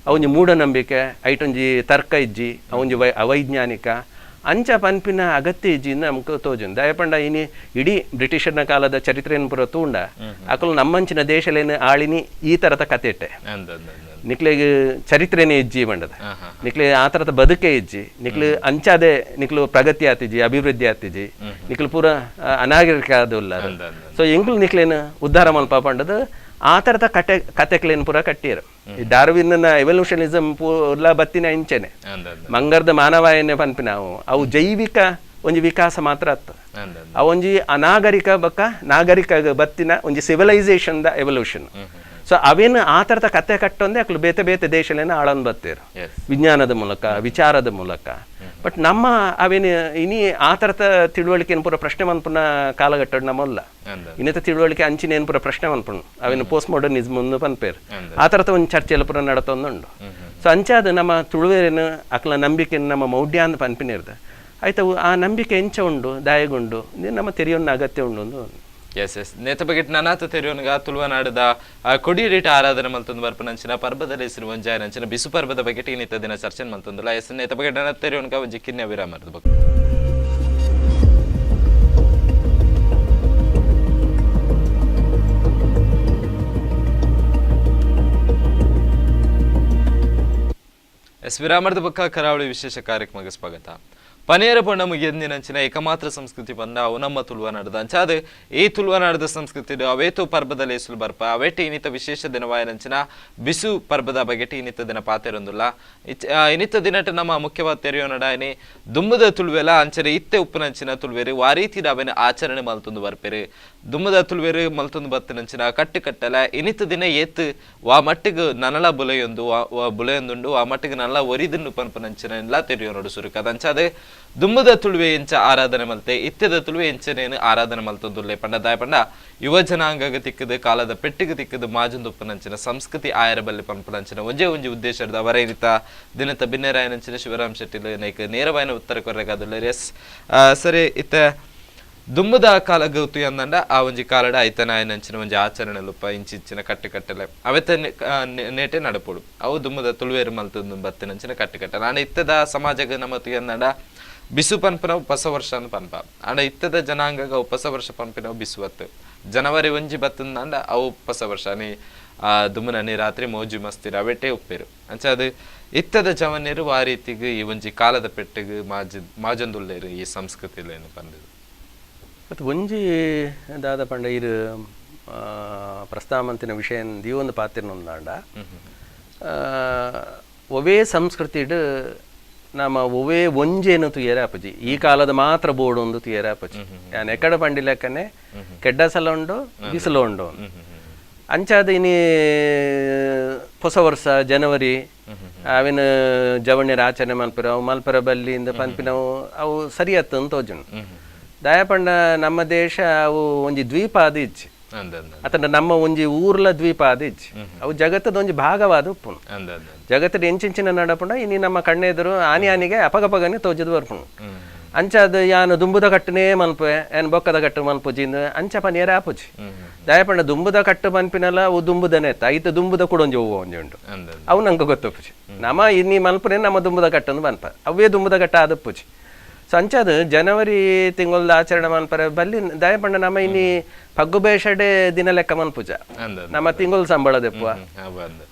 ಅವೊಂಜಿ ಮೂಢನಂಬಿಕೆ ಐಟೊಂಜಿ ತರ್ಕ ಇಜ್ಜಿ ಅವೊಂಜಿ ಅವೈಜ್ಞಾನಿಕ ಅಂಚ ಪನ್ಪಿನ ಅಗತ್ಯ ಇಜ್ಜಿ ನಮ್ಗೆ ತೋಜುಂಡು. ದಯಪಂಡ ಇನಿ ಇಡೀ ಬ್ರಿಟಿಷರ್ನ ಕಾಲದ ಚರಿತ್ರೆಯನ್ನು ಪೂರ ತೂಂಡ ಅಕಲು ನಮ್ಮಂಚಿನ ದೇಶಲೇನು ಆಳಿನಿ ಈ ತರದ ಕತೆ ಇಟ್ಟೆ. ನಿಕ್ಲೆಗ್ ಚರಿತ್ರೆನೇ ಇಜ್ಜಿ ಬಂಡದ, ನಿಕ್ಲೆ ಆ ಥರದ ಬದುಕೆ ಇಜ್ಜಿ, ನಿಕ್ಲು ಅಂಚಾದೆ ನಿಕ್ಲು ಪ್ರಗತಿ ಆತಿಜಿ ಅಭಿವೃದ್ಧಿ ಆತಿಜಿ, ನಿಕ್ಲು ಪೂರ ಅನಾಗರಿಕ ಆದುಲ್ಲ. ಸೊ ಎಂಕ್ಲು ನಿಕ್ಲೇನು ಉದ್ಧಾರ ಮಲ್ಪ ಪಂಡದ ಆ ಥರದ ಕತೆ ಕತೆಕ್ಲೇನು ಪೂರ ಕಟ್ಟಿಯರು. ಈ ಡಾರ್ವಿನ್ನ ಎವಲ್ಯೂಷನಿಸಮ್ ಪೂರ್ಲ ಬತ್ತಿನ ಇಂಚೆನೆ ಮಂಗರ್ದ ಮಾನವಾಯನೆ ಪನ್ಪಿನ ಅವು ಜೈವಿಕ ಒಂಜಿ ವಿಕಾಸ ಮಾತ್ರ ಅತ್ತ ಅವೊಂಜಿ ಅನಾಗರಿಕ ಬಕ್ಕ ನಾಗರಿಕ ಬತ್ತಿನ ಒಂಜಿ ಸಿವಿಲೈಸೇಷನ್ the evolution. So ಅವೇನು ಆ ಥರದ ಕತೆ ಕಟ್ಟೊಂದೇ ಅಕ್ಲು ಬೇತೆ ಬೇತೆ ದೇಶಲೇನ ಆಳಂದು ಬತ್ತೀರು ವಿಜ್ಞಾನದ ಮೂಲಕ ವಿಚಾರದ ಮೂಲಕ. ಬಟ್ ನಮ್ಮ ಅವೇನು ಇನಿ ಆ ಥರದ ತಿಳುವಳಿಕೆ ಪೂರ ಪ್ರಶ್ನೆ ಮನ್ಪುನ ಕಾಲಘಟ್ಟ ನಮ್ಮಲ್ಲ. ಇನ್ನಿತ ತಿಳುವಳಿಕೆ ಅಂಚಿನ ಏನು ಪೂರ ಪ್ರಶ್ನೆ ಮನ್ಪುಂಡು ಅವೇನು ಪೋಸ್ಟ್ ಮಾಡರ್ನಿಸಮ್ ಒಂದು ಪನ್ಪೇರು ಆ ಥರದ ಒಂದು ಚರ್ಚೆ ಎಲ್ಲ ಪೂರ ನಡತೊಂದುಂಡು. ಸೊ ಅಂಚಾದ ನಮ್ಮ ತುಳುವೇನು ಅಕ್ಲ ನಂಬಿಕೆ ನಮ್ಮ ಮೌಢ್ಯ ಅಂತ ಪನ್ಪಿನಿರ್ದ ಆಯ್ತು ಆ ನಂಬಿಕೆ ಎಂಚ ಉಂಡು ದಾಯಗುಂಡು ನಮ್ಮ ತೆರೆಯೊಂದು ಅಗತ್ಯ ಉಂಡು ಒಂದು. ಎಸ್ ಎಸ್ ನೇತ ಬಗ್ಗೆ ನನಾತ ತೆರಿಯೋನ್ಗ ತುಳುವನಾಡದ ಕೊಡಿಯಡಿಟ ಆರಾಧನೆ ಮಲ್ತೊಂದು ಬರ್ಪನಂಚಿನ ಪರ್ಬದ ಹೆಸರು ಒಂಜಾಯನಂಚಿನ ಬಿಸು ಪರ್ಬದ ಬಗ್ಗೆ ಇನ್ನಿತ ದಿನ ಚರ್ಚೆ ಮಲ್ತೊಂದುಲ್ಲ. ಎಸ್ ನೇತ ಬಗ್ಗೆ ನನಾತ ತೆರಿಯೋನ್ಗ ಒಂಜಿ ಕಿನ್ಯ ವಿರಾಮ ಬಗ್ಗೆ. ಎಸ್ ವಿರಾಮದ ಬಕ್ಕ ಕರಾವಳಿ ವಿಶೇಷ ಕಾರ್ಯಕ್ರಮಕ್ಕೆ ಸ್ವಾಗತ. ಪನೇರ ಪಂಡ ಮುಗಿಯಂದಿನಂಚಿನ ಏಕಮಾತ್ರ ಸಂಸ್ಕೃತಿ ಪಂಡ ಅವು ನಮ್ಮ ತುಳುವನಾಡದ. ಅಂಚಾದ ಈ ತುಳುವನಾಡದ ಸಂಸ್ಕೃತಿ ಅವೇತು ಪರ್ಬದ ಲೇಸುಲು ಬರ್ಪ ಅವೇಟೆ ಇನ್ನಿತ ವಿಶೇಷ ದಿನವಾಯನಂಚಿನ ಬಿಸು ಪರ್ಬದ ಬಗೆಟ್ ಇನ್ನಿತ ದಿನ ಪಾತೆರೊಂದುಲ್ಲ. ಇನ್ನಿತ ದಿನಟ ನಮ್ಮ ಮುಖ್ಯವಾದ ತೆರೆಯೋನಡ ಇನಿ ದುಮ್ಮದ ತುಳುವೆಲ ಅಂಚನೆ ಇತ್ತೆ ಉಪ್ಪುನಂಚಿನ ತುಳುವೆರು ವಾರೀತಿ ಅವೆನ ಆಚರಣೆ ಮಲ್ತೊಂದು ಬರ್ಪೆರು. ದುಮ್ಮದ ತುಳುವೆರು ಮಲ್ತೊಂದು ಬತ್ತಿನಂಚಿನ ಕಟ್ಟು ಕಟ್ಟಲ ಇನ್ನಿತ ದಿನ ಏತ್ ವಾ ಮಟ್ಟಿಗೆ ನನಲ ಬುಲೆಯೊಂದು ಬುಲೆಯೊಂದುಂಡು ಆ ಮಟ್ಟಿಗೆ ನನಲ ಒರಿದುಂಡು ಪನ್ಪನಂಚಿನ ಎಲ್ಲ ತೆರೆಯೋನೋಡು ಸುರುಕದ. ಅಂಚಾದ ದುಮ್ಮದ ತುಳುವೆ ಎಂಚ ಆರಾಧನೆ ಮಲ್ತೆ ಇತ್ತೆದ ತುಳುವೆ ಎಂಚನೇನು ಆರಾಧನೆ ಮಲ್ತೊಂದುಲ್ಲೆ ಪಂಡ ದಾಯ ಪಂಡ ಯುವ ಜನಾಂಗಗ ತಿಕ್ಕದು ಕಾಲದ ಪೆಟ್ಟಿಗೆ ತಿಕ್ಕದು ಮಾಜೊಂದು ಉಪ್ಪುನಂಚಿನ ಸಂಸ್ಕೃತಿ ಆಯರ ಬಲ್ಲೆ ಪನ್ಪುನಂಚಿನ ಒಂಜೇ ಒಂಜಿ ಉದ್ದೇಶದ ಅವರೈನಿತ ದಿನತ ಬಿನ್ನೆರಾಯನಂಚಿನ ಶಿವರಾಮ್ ಶೆಟ್ಟಿಲು ನೈಕ್ ನೇರವಾಯಿನ ಉತ್ತರ ಕೊರ್ರೆಗಾದುಲ್ಲೆರ್. ಎಸ್ ಸರಿ, ಇತ್ತ ದುಮ್ಮದ ಕಾಲ ಗೌತು ಅಂದಂಡ ಆ ಒಂಜಿ ಕಾಲಡ ಐತನಾಯನಂಚಿನ ಒಂಜಿ ಆಚರಣೆ ಲುಪ್ಪ ಇಂಚಿಂಚಿನ ಕಟ್ಟು ಕಟ್ಟಲೆ ಅವೆತ ನೇಟೆ ನಡಪೊಡು ಅವು ದುಮ್ಮದ ತುಳುವೇರು ಮಲ್ತೊಂದು ಬತ್ತಿನಂಚಿನ ಕಟ್ಟು ಕಟ್ಟಲೆ. ಆಂಡ ಇತ್ತದ ಸಮಾಜಗ್ ನಮ ತುಯಂದಂಡ ಬಿಸು ಪನ್ಪಿನವು ಹೊಸ ವರ್ಷ ಅಂದ್ ಪನ್ಪ. ಆಂಡ ಇತ್ತದ ಜನಾಂಗಗ ಅವು ಹೊಸ ವರ್ಷ ಪನ್ಪಿನವು ಬಿಸುವತ್ತು ಜನವರಿ ಒಂಜಿ ಬತ್ತಂದಾಂಡ ಅವು ಹೊಸ ವರ್ಷ ನೀ ದುಮ್ಮನ ರಾತ್ರಿ ಮೋಜು ಮಸ್ತಿರ ಅವೆಟೇ ಉಪ್ಪೇರು. ಅಂಚ ಅದು ಇತ್ತದ ಜವನೇರು ಆ ರೀತಿಗೆ ಈ ಒಂಜಿ ಕಾಲದ ಪೆಟ್ಟಿಗೆ ಮಾಜೊಂದುಲ್ಲೇರು ಈ ಸಂಸ್ಕೃತಿಲೇನು ಪಂದಿದು. ಮತ್ತು ಒಂಜಿ ದಾದ ಪಂಡ ಇರು ಪ್ರಸ್ತಾವಂತಿನ ವಿಷಯ ದೀವೊಂದು ಪಾತಿರ್ನೊಂದಾಂಡ ಒವೇ ಸಂಸ್ಕೃತಿಡ್ ನಮ್ಮ ಒವೇ ಒಂಜೇನು ತುಯರೆ ಅಪಜಿ ಈ ಕಾಲದ ಮಾತ್ರ ಬೋರ್ಡ್ ಒಂದು ತುಯರೆ ಅಪಜಿ ಯಾನ್ ಎಕಡ ಪಂಡಿ ಲೆಕ್ಕನೆ ಕೆಡ್ಡ ಸಲ ಉಂಡು ಬಿಸಿಲು ಉಂಡು ಅಂಚಾದ ಇನಿ ಹೊಸ ವರ್ಷ ಜನವರಿ ಅವಿನ ಜವಣ್ಯರ ಆಚರಣೆ ಮಲ್ಪೆರ ಅವು ಮಲ್ಪೆರ ಬಲ್ಲಿಂದ ಪನ್ಪಿನವು ಅವು ಸರಿಯತ್ತು ಅಂತ ತೋಜುಂಡು. ದಯಪಂಡ ನಮ್ಮ ದೇಶ ಅವು ಒಂಜಿ ದ್ವೀಪ ಅದು ಇಚ್ಚಿ ಅತಂಡ ನಮ್ಮ ಒಂಜಿ ಊರ್ಲ ದ್ವೀಪ ಅದು ಇಚ್ಚಿ ಅವು ಜಗತ್ತದ ಒಂಜಿ ಭಾಗವಾದ ಉಪ್ಪುನು ಜಗತ್ತದ ಎಂಚಿಂಚಿನ ನಡಪುಂಡ ಇನಿ ನಮ್ಮ ಕಣ್ಣೆದುರು ಆನಿ ಆನಿಗೆ ಅಪಗಪಗನೆ ತೋಜದು ಬರ್ಪುಂಡು. ಅಂಚಾದ ಯಾನು ದುಂಬುದ ಕಟ್ಟನೇ ಮನ್ಪೆ ಏನ್ ಬೊಕ್ಕದ ಕಟ್ಟು ಮನ್ಪುಜಿ ಅಂಚ ಪನಿಯರ ಆಪುಜಿ. ದಯಪಂಡ ದುಂಬುದ ಕಟ್ಟು ಪನ್ಪಿನಲ್ಲ ಅವು ದುಂಬುದನೆ ಐತ ದುಂಬುದ ಕೂಡ ಒಂಜಿ ಹೂವು ಒಂಜಿ ಉಂಡು ಅವು ನಂಗೆ ಗೊತ್ತುಪುಜಿ. ನಮ್ಮ ಇನ್ನಿ ಮನ್ಪುನೆ ನಮ್ಮ ದುಂಬುದ ಕಟ್ಟನ್ನು ಮನ್ಪ ಅವೇ ದುಂಬುದ ಕಟ್ಟ ಆದಪ್ಪುಜಿ. ಸೊ ಅಂಚಾದ ಜನವರಿ ತಿಂಗಳದ ಆಚರಣೆ ಮನ್ಪರೆ ಬಲ್ಲಿ ದಯಪಂಡ ನಮ್ಮ ಇನ್ನಿ ಪಗ್ಗು ಬೇಷಡೆ ದಿನ ಲೆಕ್ಕ ಮನ್ಪುಜ ನಮ್ಮ ತಿಂಗಳ ಸಂಬಳ ದೆಪ್ಪುವ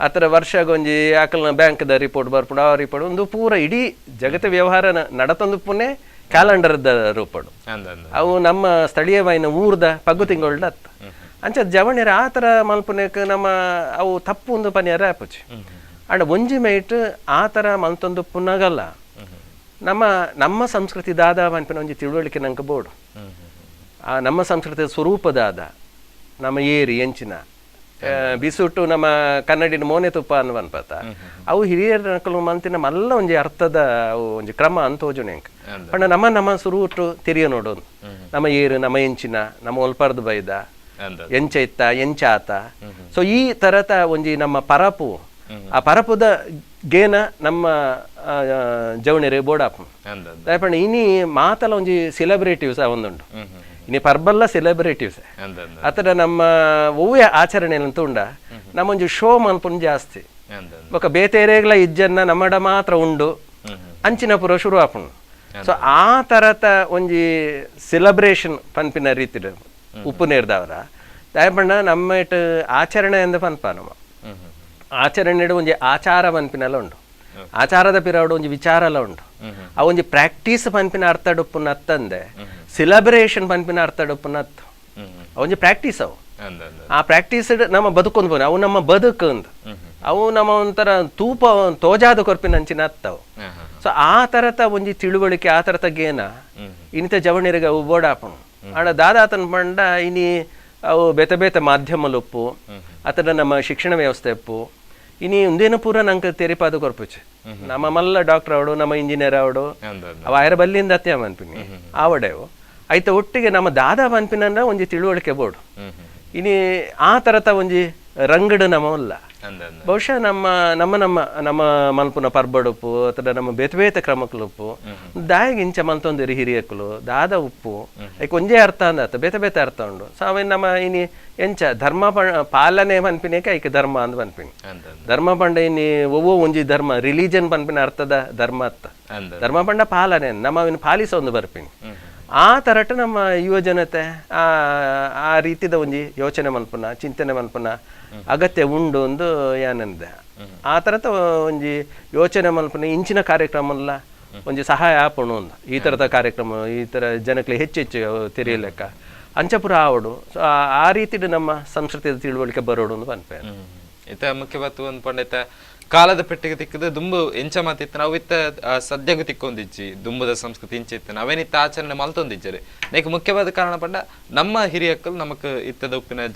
ಆತರ ವರ್ಷಗೊಂಜಿ ಆಕಲ್ನ ಬ್ಯಾಂಕ್ದ ರಿಪೋರ್ಟ್ ಬರ್ಪುಂಡು ಆ ರಿಪೋರ್ಟ್ ಒಂದು ಪೂರ ಇಡೀ ಜಗತ್ತ ವ್ಯವಹಾರ ನಡತೊಂದು ಪುನೆ ಕ್ಯಾಲೆಂಡರ್ದ ರೂಪಡು ಅವು ನಮ್ಮ ಸ್ಥಳೀಯವಾಯಿನ ಊರ್ದ ಪಗ್ಗು ತಿಂಗಳ್ದ ಅತ್ತ ಅಂಚ ಜವಣ್ಯರ ಆ ಥರ ಮಲ್ಪುನೆಕ್ ನಮ್ಮ ಅವು ತಪ್ಪು ಒಂದು ಪನಿಯರ ಆಪುಜಿ. ಅಂಡ್ ಒಂಜಿ ಮೈಟ್ ಆ ಥರ ಮಲ್ತೊಂದು ಪುನಗಲ್ಲ ನಮ್ಮ ನಮ್ಮ ಸಂಸ್ಕೃತಿ ದಾದ ಪನ್ಪಿನ ಒಂಜಿ ತಿಳುವಳಿಕೆ ನಂಗೆ ಬೋಡು. ಆ ನಮ್ಮ ಸಂಸ್ಕೃತಿಯ ಸ್ವರೂಪದಾದ ನಮ್ಮ ಏರಿ ಎಂಚಿನ ಬಿಸುಟು ನಮ್ಮ ಕನ್ನಡಿನ ಮೋನೆ ತುಪ್ಪ ಅನ್ನು ಪನ್ಪತ ಅವು ಹಿರಿಯರ ನಕಲು ಮಂತಿನ ಮಲ್ಲ ಒಂಜಿ ಅರ್ಥದ ಅವು ಒಂಜಿ ಕ್ರಮ ಅಂತ ಎಂಕ್ ಪಂಡ ನಮ್ಮ ನಮ್ಮ ಸುರುಟು ತೆರಿಯ ನೋಡೋದು ನಮ್ಮ ಏರು ನಮ್ಮ ಎಂಚಿನ ನಮ್ಮ ಒಲ್ಪರ್ದು ಬೈದ ಎಂಚ ಇತ್ತ ಎಂಚ ಆತ. ಸೊ ಈ ತರತ ಒಂಜಿ ನಮ್ಮ ಪರಪು ಆ ಪರಪುದ ಗೇನ ನಮ್ಮ ಜವಣಿರೆ ಬೋಡಾಪು. ದಯಪಂಡ ಇನಿ ಮಾತಲ ಒಂಜಿ ಸೆಲೆಬ್ರಿಟಿವ್ಸ್ ಒಂದುಂಡು ಇನಿ ಪರ್ಬಲ್ಲ ಸೆಲೆಬ್ರಿಟಿವ್ಸ್ ಅತರ ನಮ್ಮ ಒವ್ವೇ ಆಚರಣೆ ಅಂತ ಉಂಡ ನಮ್ಮೊಂಜಿ ಶೋ ಮನ್ಪುನ್ ಜಾಸ್ತಿ ಬೊಕ ಬೇತೇರೇಗ್ಲ ಇಜ್ಜನ್ನ ನಮ್ಮಡ ಮಾತ್ರ ಉಂಡು ಅಂಚಿನ ಪುರ ಶುರು ಆಪುಂಡು. ಸೊ ಆ ತರತ ಒಂಜಿ ಸೆಲೆಬ್ರೇಷನ್ ಪನ್ಪಿನ ರೀತಿ ಉಪ್ಪು ನೇರ್ದವರ ದಯಪಂಡ ನಮ್ಮ it ಆಚರಣೆ ಅಂದ ಪನ್ಪ ನಮ್ಮ ಆಚರಣೆ ಒಂಜಿ ಆಚಾರ ಪನ್ಪಿನೆಲ್ಲ ಉಂಡು ಆಚಾರದ ಪಿರವಡು ಒಂಜಿ ವಿಚಾರಲ ಉಂಡು ಆ ಒಂಜಿ ಪ್ರಾಕ್ಟೀಸ್ ಪನ್ಪಿನ ಅರ್ಥ ಡುಪ್ಪುನ ಅತ್ತಂದೆ ಸೆಲೆಬ್ರೇಷನ್ ಪನ್ಪಿನ ಅರ್ಥ ಡುಪ್ಪುನ ಅತ್ತು ಒಂಜಿ ಪ್ರಾಕ್ಟೀಸ್ ಅವು ಆ ಪ್ರಾಕ್ಟೀಸ್ ನಮ್ಮ ಬದುಕೊಂದು ಪೋನೆ ಅವು ನಮ್ಮ ಬದುಕು ಅಂದ್ ಅವು ನಮ್ಮ ಒಂಥರ ತೂಪ ತೋಜಾದ ಕೊರ್ಪಿನ ಅಂಚಿನ ಅತ್ತವು. ಸೊ ಆ ತರತ ಒಂಜಿ ತಿಳುವಳಿಕೆ ಆ ತರತ ಗೇನ ಇನ್ನಿತ ಜವಣಿರಿಗೆ ಅವು ಬೋಡಾಪುಂಡು. ಆಂಡ ದಾದಾತನ್ ಪಂಡ ಇನಿ ಅವು ಬೇತೆ ಬೇತೆ ಮಾಧ್ಯಮಲುಪ್ಪು ಅತನ ನಮ್ಮ ಶಿಕ್ಷಣ ವ್ಯವಸ್ಥೆ ಉಪ್ಪು ಇನಿ ಒಂದೇನು ಪೂರ ನಂಗೆ ತೆರಿಪಾದ ಕೊರ್ಪುಚಿ ನಮ್ಮ ಮಲ್ಲ ಡಾಕ್ಟರ್ ಅವಡು ನಮ್ಮ ಇಂಜಿನಿಯರ್ ಅವಡು ಅವ ಆಯರ ಬಲ್ಲಿಂದ ಅತ್ಯ ಮನ್ಪಿನಿ ಆವಡೆವು ಐತ ಒಟ್ಟಿಗೆ ನಮ್ಮ ದಾದಾ ಪನ್ಪಿನ ಒಂಜಿ ತಿಳುವಳಿಕೆ ಬೋರ್ಡು ಇನಿ ಆ ತರತ ಒಂಜಿ ರಂಗಡು ನಮ್ಮ ಅಲ್ಲ ಬಹುಶಃ ನಮ್ಮ ನಮ್ಮ ನಮ್ಮ ನಮ್ಮ ಮಲ್ಪುನ ಪರ್ಬಡುಪ್ಪು ಅಥವಾ ನಮ್ಮ ಬೇತೆ ಬೇತೆ ಕ್ರಮಕ್ಲುಪ್ಪು ದಾಯಿಗೆ ಇಂಚ ಮಲ್ತೊಂದಿರಿ ಹಿರಿಯಕ್ಕಲು ದಾದ ಉಪ್ಪು ಐಕ್ ಒಂಜೇ ಅರ್ಥ ಅಂದಾತ ಬೇತೆ ಬೇತೆ ಅರ್ಥ ಉಂಡು. ಸೊ ಅವ ನಮ್ಮ ಇನಿ ಎಂಚ ಧರ್ಮ ಪಾಲನೆ ಪನ್ಪಿನೇಕೆ ಐಕ್ ಧರ್ಮ ಅಂದ್ ಪನ್ಪಿನಿ ಧರ್ಮ ಪಂಡ ಇನಿ ಒವ್ವೋ ಒಂಜಿ ಧರ್ಮ ರಿಲಿಜನ್ ಪನ್ಪಿನ ಅರ್ಥದ ಧರ್ಮ ಅತ್ತ ಧರ್ಮ ಪಂಡ ಪಾಲನೆ ನಮ್ಮ ಅವಿನ ಪಾಲಿಸ ಒಂದು ಬರ್ಪಿನಿ ಆ ತರಟ ನಮ್ಮ ಯುವ ಜನತೆ ಆ ಆ ರೀತಿದ ಒಂಜಿ ಯೋಚನೆ ಮಲ್ಪುನ ಚಿಂತನೆ ಮಲ್ಪುನ ಅಗತ್ಯ ಉಂಡು ಒಂದು ಏನಂದೆ ಆ ತರತ ಒಂಜಿ ಯೋಚನೆ ಮಲ್ಪುನ ಇಂಚಿನ ಕಾರ್ಯಕ್ರಮ ಅಲ್ಲ ಒಂಜಿ ಸಹಾಯ ಆಪುಂಡು ಒಂದು ಈ ಥರದ ಕಾರ್ಯಕ್ರಮ ಈ ಥರ ಜನಕ್ಕೆ ಹೆಚ್ಚು ಹೆಚ್ಚು ತೆರೆಯಲೆಕ್ಕ ಅಂಚಪುರ ಆವಡು. ಸೊ ಆ ರೀತಿಡ್ ನಮ್ಮ ಸಂಸ್ಕೃತಿಯ ತಿಳುವಳಿಕೆ ಬರೋಡು ಅಂತ ಪನ್ಪೆ. ಇತ್ತ ಮುಖ್ಯವಾದ ಒಂದು ಪಂಡಿತ ಕಾಲದ ಪೆಟ್ಟಿಗೆ ತಿಕ್ಕದ ದುಂಬು ಎಂಚ ಮಾತಿತ್ತು ನಾವು ಇತ್ತ ಸದ್ಯಗೂ ತಿಕ್ಕೊಂದಿಜ್ಜಿ ದುಂಬುದ ಸಂಸ್ಕೃತಿ ಇಂಚ ಇತ್ತು ನಾವೇನಿತ್ತ ಆಚರಣೆ ಮಲ್ತೊಂದಿಜ್ಜರೆ. ನೆಕ್ ಮುಖ್ಯವಾದ ಕಾರಣ ಪಂಡ ನಮ್ಮ ಹಿರಿಯಕ್ಕಲು ನಮಕ್ ಇತ್ತದ ಉಪ್ಪಿನ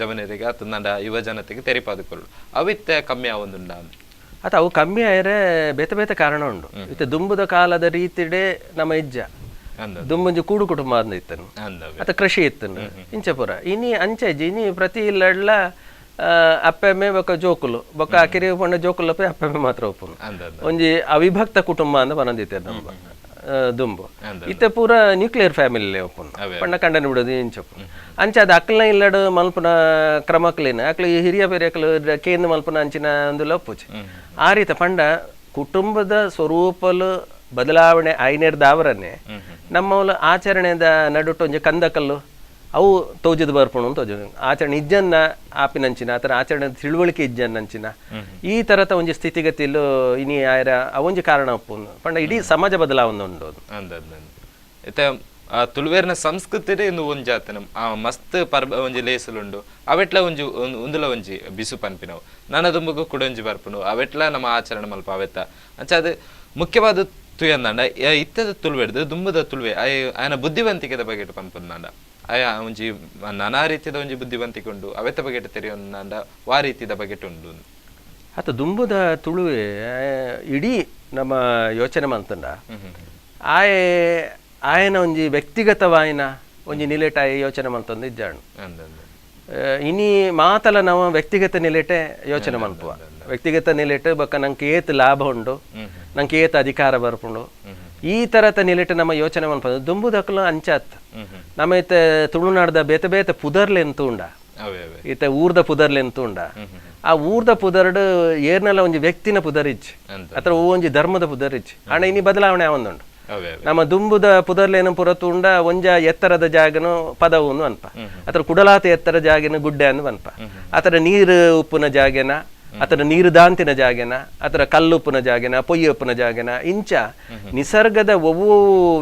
ಜವನರಿಗೆ ಅತ್ತ ನಂಡ ಯುವ ಜನತೆಗೆ ತೆರಿಪಾದುಕೊಳ್ಳು ಅವಿತ್ತ ಕಮ್ಮಿ ಆವೊಂದುಂಡ. ಅತ್ತ ಅವು ಕಮ್ಮಿ ಆಯರೆ ಬೇತೆ ಬೇತೆ ಕಾರಣ ಉಂಡು. ಇತ್ತೆ ದುಂಬುದ ಕಾಲದ ರೀತಿಡೆ ನಮ್ಮ ಇಜ್ಜ ದುಂಬುಂಜಿ ಕೂಡು ಕುಟುಂಬ ಅಂದ ಇತ್ತನು ಅತ್ತ ಕೃಷಿ ಇತ್ತನು ಇಂಚಪುರ ಇನಿ ಅಂಚೆ ಇನಿ ಪ್ರತಿ ಇಲ್ಲಡ್ಲ ಅಪ್ಪೆಮ್ಮೆ ಬೊಕ್ಕ ಜೋಕುಲು ಬೊಕ್ಕ ಅಕಿರಿ ಪಂಡ ಜೋಕುಲಪ್ಪೆ ಅಪ್ಪೆಮ್ಮೆ ಮಾತ್ರ ಒಪ್ಪುನು ಒಂಜಿ ಅವಿಭಕ್ತ ಕುಟುಂಬ ಅಂದ ಪನೊಂದಿತ್ತೆ ನಮ್ಮ ದುಂಬು. ಇತ್ತೆ ಪೂರ ನ್ಯೂಕ್ಲಿಯರ್ ಫ್ಯಾಮಿಲಿ ಒಪ್ಪುನು ಪಂಡ ಕಂಡನಿ ಬಿಡೋದು ಇಂಚಪ್ಪು ಅಂಚೆ ಅದು ಅಕ್ಲನ ಇಲ್ಲಡು ಮಲ್ಪುನ ಕ್ರಮಕ್ಲೇನ ಅಕ್ಲು ಹಿರಿಯ ಪೆರಿಯಕ್ಲು ಕೇಂದ್ರ ಮಲ್ಪುನ ಅಂಚಿನ ಅಂದುಲ ಒಪ್ಪುಚಿ. ಆ ರೀತಿ ಪಂಡ ಕುಟುಂಬದ ಸ್ವರೂಪಲು ಬದಲಾವಣೆ ಐನೇರ್ದಾವರನ್ನೇ ನಮ್ಮ ಆಚರಣೆದ ನಡುಟು ಒಂಜಿ ಕಂದಕಲ್ಲು ಅವು ತೋಜದ ಬರ್ಪುಣು ತೋಜುದು ಆಚರಣೆ ಇಜ್ಜನ್ನ ಆಪಿನಂಚಿನ ಆ ಥರ ಆಚರಣೆ ತಿಳುವಳಿಕೆ ಇಜ್ಜನ್ನಂಚಿನ ಈ ಥರದ ಒಂಜಿ ಸ್ಥಿತಿಗತಿಲು ಇನಿ ಆಯರ ಅವೊಂಜಿ ಕಾರಣ ಉಪ್ಪುಂದು ಪಂಡ ಇಡೀ ಸಮಾಜ ಬದಲಾವಣೆ ಉಂಡು. ಇತ್ತೆ ತುಳುವೇರ್ನ ಸಂಸ್ಕೃತಿ ಇಂದು ಒಂಜಾತನ ಮಸ್ತ್ ಪರ್ಬ ಒಂಜಿ ಲೇಸಲುಂಡು ಅವೆಟ್ಲ ಒಂಜಿ ಉಂದುಲ ಒಂಜಿ ಬಿಸು ಪನ್ಪಿನವು ನನ ದುಂಬುಗು ಕುಡೊಂಜಿ ಬರ್ಪುಂಡು ಅವೆಟ್ಲ ನಮ್ಮ ಆಚರಣೆ ಮಲ್ಪ ಅವೆತ್ತ ಅಂಚ ಅದು ಮುಖ್ಯವಾದ ತುಯಂದಾಂಡ ಇತ್ತದ ತುಳುವೆಡ್ದು ದುಂಬುದ ತುಳುವೆ ಆಯನ ಬುದ್ಧಿವಂತಿಕೆದ ಬಗ್ಗೆ ಪನ್ಪುಂದಾಂಡ ಆಯ ಒಂಜಿ ನಾನಾ ರೀತಿಯ ಒಂಜಿ ಬುದ್ಧಿವಂತಿಕೆ ಉಂಡು ಅವೆತ್ತ ಬಗ್ಗೆ ತೆರೆಯೊಂದಾಂಡ ವಾ ರೀತಿಯ ಬಗ್ಗೆ ಉಂಡು. ಅತ ದುಂಬುದ ತುಳುವೆ ಇಡೀ ನಮ್ಮ ಯೋಚನೆ ಮಂತಂಡ ಆಯೆ ಆಯನ ಒಂಜಿ ವ್ಯಕ್ತಿಗತವಾಯಿನ ಒಂಜಿ ನಿಲೆಟ ಯೋಚನೆ ಮಂತಂದು ಇಜ್ಜಾಣು. ಇನಿ ಮಾತಲ ನಾವು ವ್ಯಕ್ತಿಗತ ನಿಲೆಟೆ ಯೋಚನೆ ಮನ್ಪುವ ವ್ಯಕ್ತಿಗತ ನಿಲೆಟ್ ಬೊಕ್ಕ ನಂಗೆ ಏತ್ ಲಾಭ ಉಂಡು ನಂಗೆ ಏತ್ ಅಧಿಕಾರ ಬರ್ಪುಂಡು ಈ ಥರದ ನಿಲೆಟ್ ನಮ್ಮ ಯೋಚನೆ ಮನ್ಪ ದುಂಬುದಕ್ಕಲು ಅಂಚಾತ್ ನಮ್ಮ ಇತ್ತೆ ತುಳುನಾಡ್ದ ಬೇತೆ ಬೇತೆ ಪುದರ್ಲೆ ಎಂತ ಉಂಡ ಇತ್ತೆ ಊರ್ದ ಪುದರ್ಲೆ ಎಂತ ಉಂಡ ಆ ಊರ್ದ ಪುದರ್ಡ್ ಏರ್ನೆಲ್ಲ ಒಂಜಿ ವ್ಯಕ್ತಿನ ಪುದರ್ ಇಜ್ಜಿ ಅಥವಾ ಒಂಜಿ ಧರ್ಮದ ಪುದರ್ ಇಜ್ಜಿ ಆಂಡ ಇನಿ ಬದಲಾವಣೆ ಆವೊಂದುಂಡು. ನಮ್ಮ ದುಂಬುದ ಪುದರ್ಲೇನು ಪುರ ತೂಂಡ ಒಂಜ ಎತ್ತರದ ಜಾಗನು ಪದವು ಅನ್ಪ ಅಥವಾ ಕುಡಲಾತ ಎತ್ತರ ಜಾಗನ ಗುಡ್ಡೆ ಅನ್ನು ಅನ್ಪ ಆತರ ನೀರು ಉಪ್ಪುನ ಜಾಗೆನ ಆತರ ನೀರು ದಾಂತಿನ ಜಾಗೆನ ಆತರ ಕಲ್ಲುಪ್ಪುನ ಜಾಗೆನ ಪೊಯ್ಯಿ ಉಪ್ಪುನ ಜಾಗೆನ ಇಂಚ ನಿಸರ್ಗದ ಒವ್ವು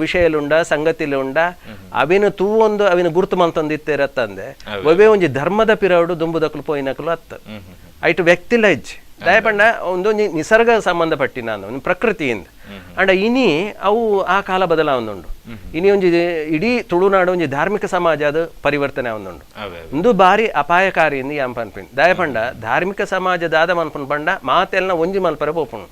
ವಿಷಯಲುಂಡ ಸಂಗತಿಲುಂಡ ಅವಿನ ತೂವೊಂದು ಅವಿನ ಗುರುತು ಮಂತೊಂದು ಇತ್ತಿರತ್ತಂದೆ ಒವ್ವೇ ಒಂಜಿ ಧರ್ಮದ ಪಿರವಡು ದುಂಬುದಕ್ಲು ಪೋಯಿನಕ್ಲು ಅತ್ತ ಐಟು ವ್ಯಕ್ತಿಲ ಇಜ್ಜಿ ದಯಪಂಡ ಒಂದೊಂಜಿ ನಿಸರ್ಗ ಸಂಬಂಧಪಟ್ಟಿನ ಒಂದು ಪ್ರಕೃತಿಯಿಂದ ಅಂಡ ಇನಿ ಅವು ಆ ಕಾಲ ಬದಲಾವಣೆ ಉಂಡು. ಇನಿ ಒಂಜಿ ಇಡೀ ತುಳುನಾಡು ಒಂಜಿ ಧಾರ್ಮಿಕ ಸಮಾಜ ಅದು ಪರಿವರ್ತನೆ ಆವೊಂದುಂಡು. ಒಂದು ಬಾರಿ ಅಪಾಯಕಾರಿ ಇಂದು ಯಾನ್ ಪನ್ಪಿನ್ ದಯಪಂಡ ಧಾರ್ಮಿಕ ಸಮಾಜ ದಾದ ಮನ್ಪುನ್ ಪಂಡ ಮಾತೆಲ್ಲ ಒಂಜಿ ಮಲ್ಪರೆ ಪೋಪುಂಡು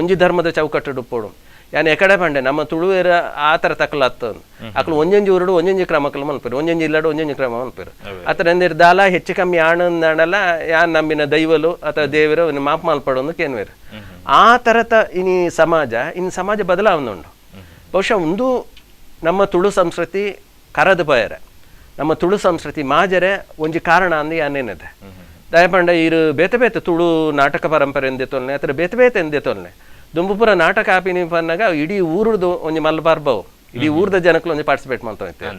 ಒಂಜಿ ಧರ್ಮದ ಚೌಕಟ್ಟು ಉಪ್ಪೋಡು ಯಾನ್ ಎಕಡೆ ಪಂಡೆ ನಮ್ಮ ತುಳುವೇರ ಆ ಥರ ತಕಲ ಅತ್ತಂದು ಅಕ್ಲು ಒಂಜೊಂಜಿ ಊರುಡು ಒಂಜೊಂಜಿ ಕ್ರಮಕ್ಕಲು ಮನ್ಪೇರು ಒಂಜೊಂಜಿ ಇಲ್ಲಡು ಒಂಜೊಂಜಿ ಕ್ರಮ ಮನ್ಪೇರು ಆತರ ಎಂದಿರ್ ದಾಲ ಹೆಚ್ಚು ಕಮ್ಮಿ ಆಣಂದಾಣಲ್ಲ ಯಾನ್ ನಂಬಿನ ದೈವಲು ಅಥವಾ ದೇವರು ಮಾಪ್ ಮಲ್ಪಡೋದು ಕೇನ್ವೇರು ಆ ಥರದ ಇನಿ ಸಮಾಜ ಇನ್ನು ಸಮಾಜ ಬದಲಾವಣೆ ಉಂಡು. ಬಹುಶಃ ಒಂದು ನಮ್ಮ ತುಳು ಸಂಸ್ಕೃತಿ ಕರದು ಪೋಯರೆ ನಮ್ಮ ತುಳು ಸಂಸ್ಕೃತಿ ಮಾಜರೆ ಒಂಜಿ ಕಾರಣ ಅಂದು ಯಾನೇನದೆ ದಯಪಂಡ ಇರು ಬೇತೆ ಬೇತೆ ತುಳು ನಾಟಕ ಪರಂಪರೆ ಎಂದೇ ತೊಲ್ನೆ ಅಥವಾ ಬೇತೆ ಬೇತೆ ಎಂದೇ ತೊಲ್ನೆ ದುಂಬುಪುರ ನಾಟಕ ಆಪಿನಿ ಪನ್ನಾಗ ಇಡೀ ಊರುದು ಒಂಜಿ ಮಲ್ಲ ಪರ್ಬವು ಇಡೀ ಊರ್ದ ಜನಕ್ಕಲು ಒಂಜಿ ಪಾರ್ಟಿಸಿಪೇಟ್ ಮಾಡ್ತಾ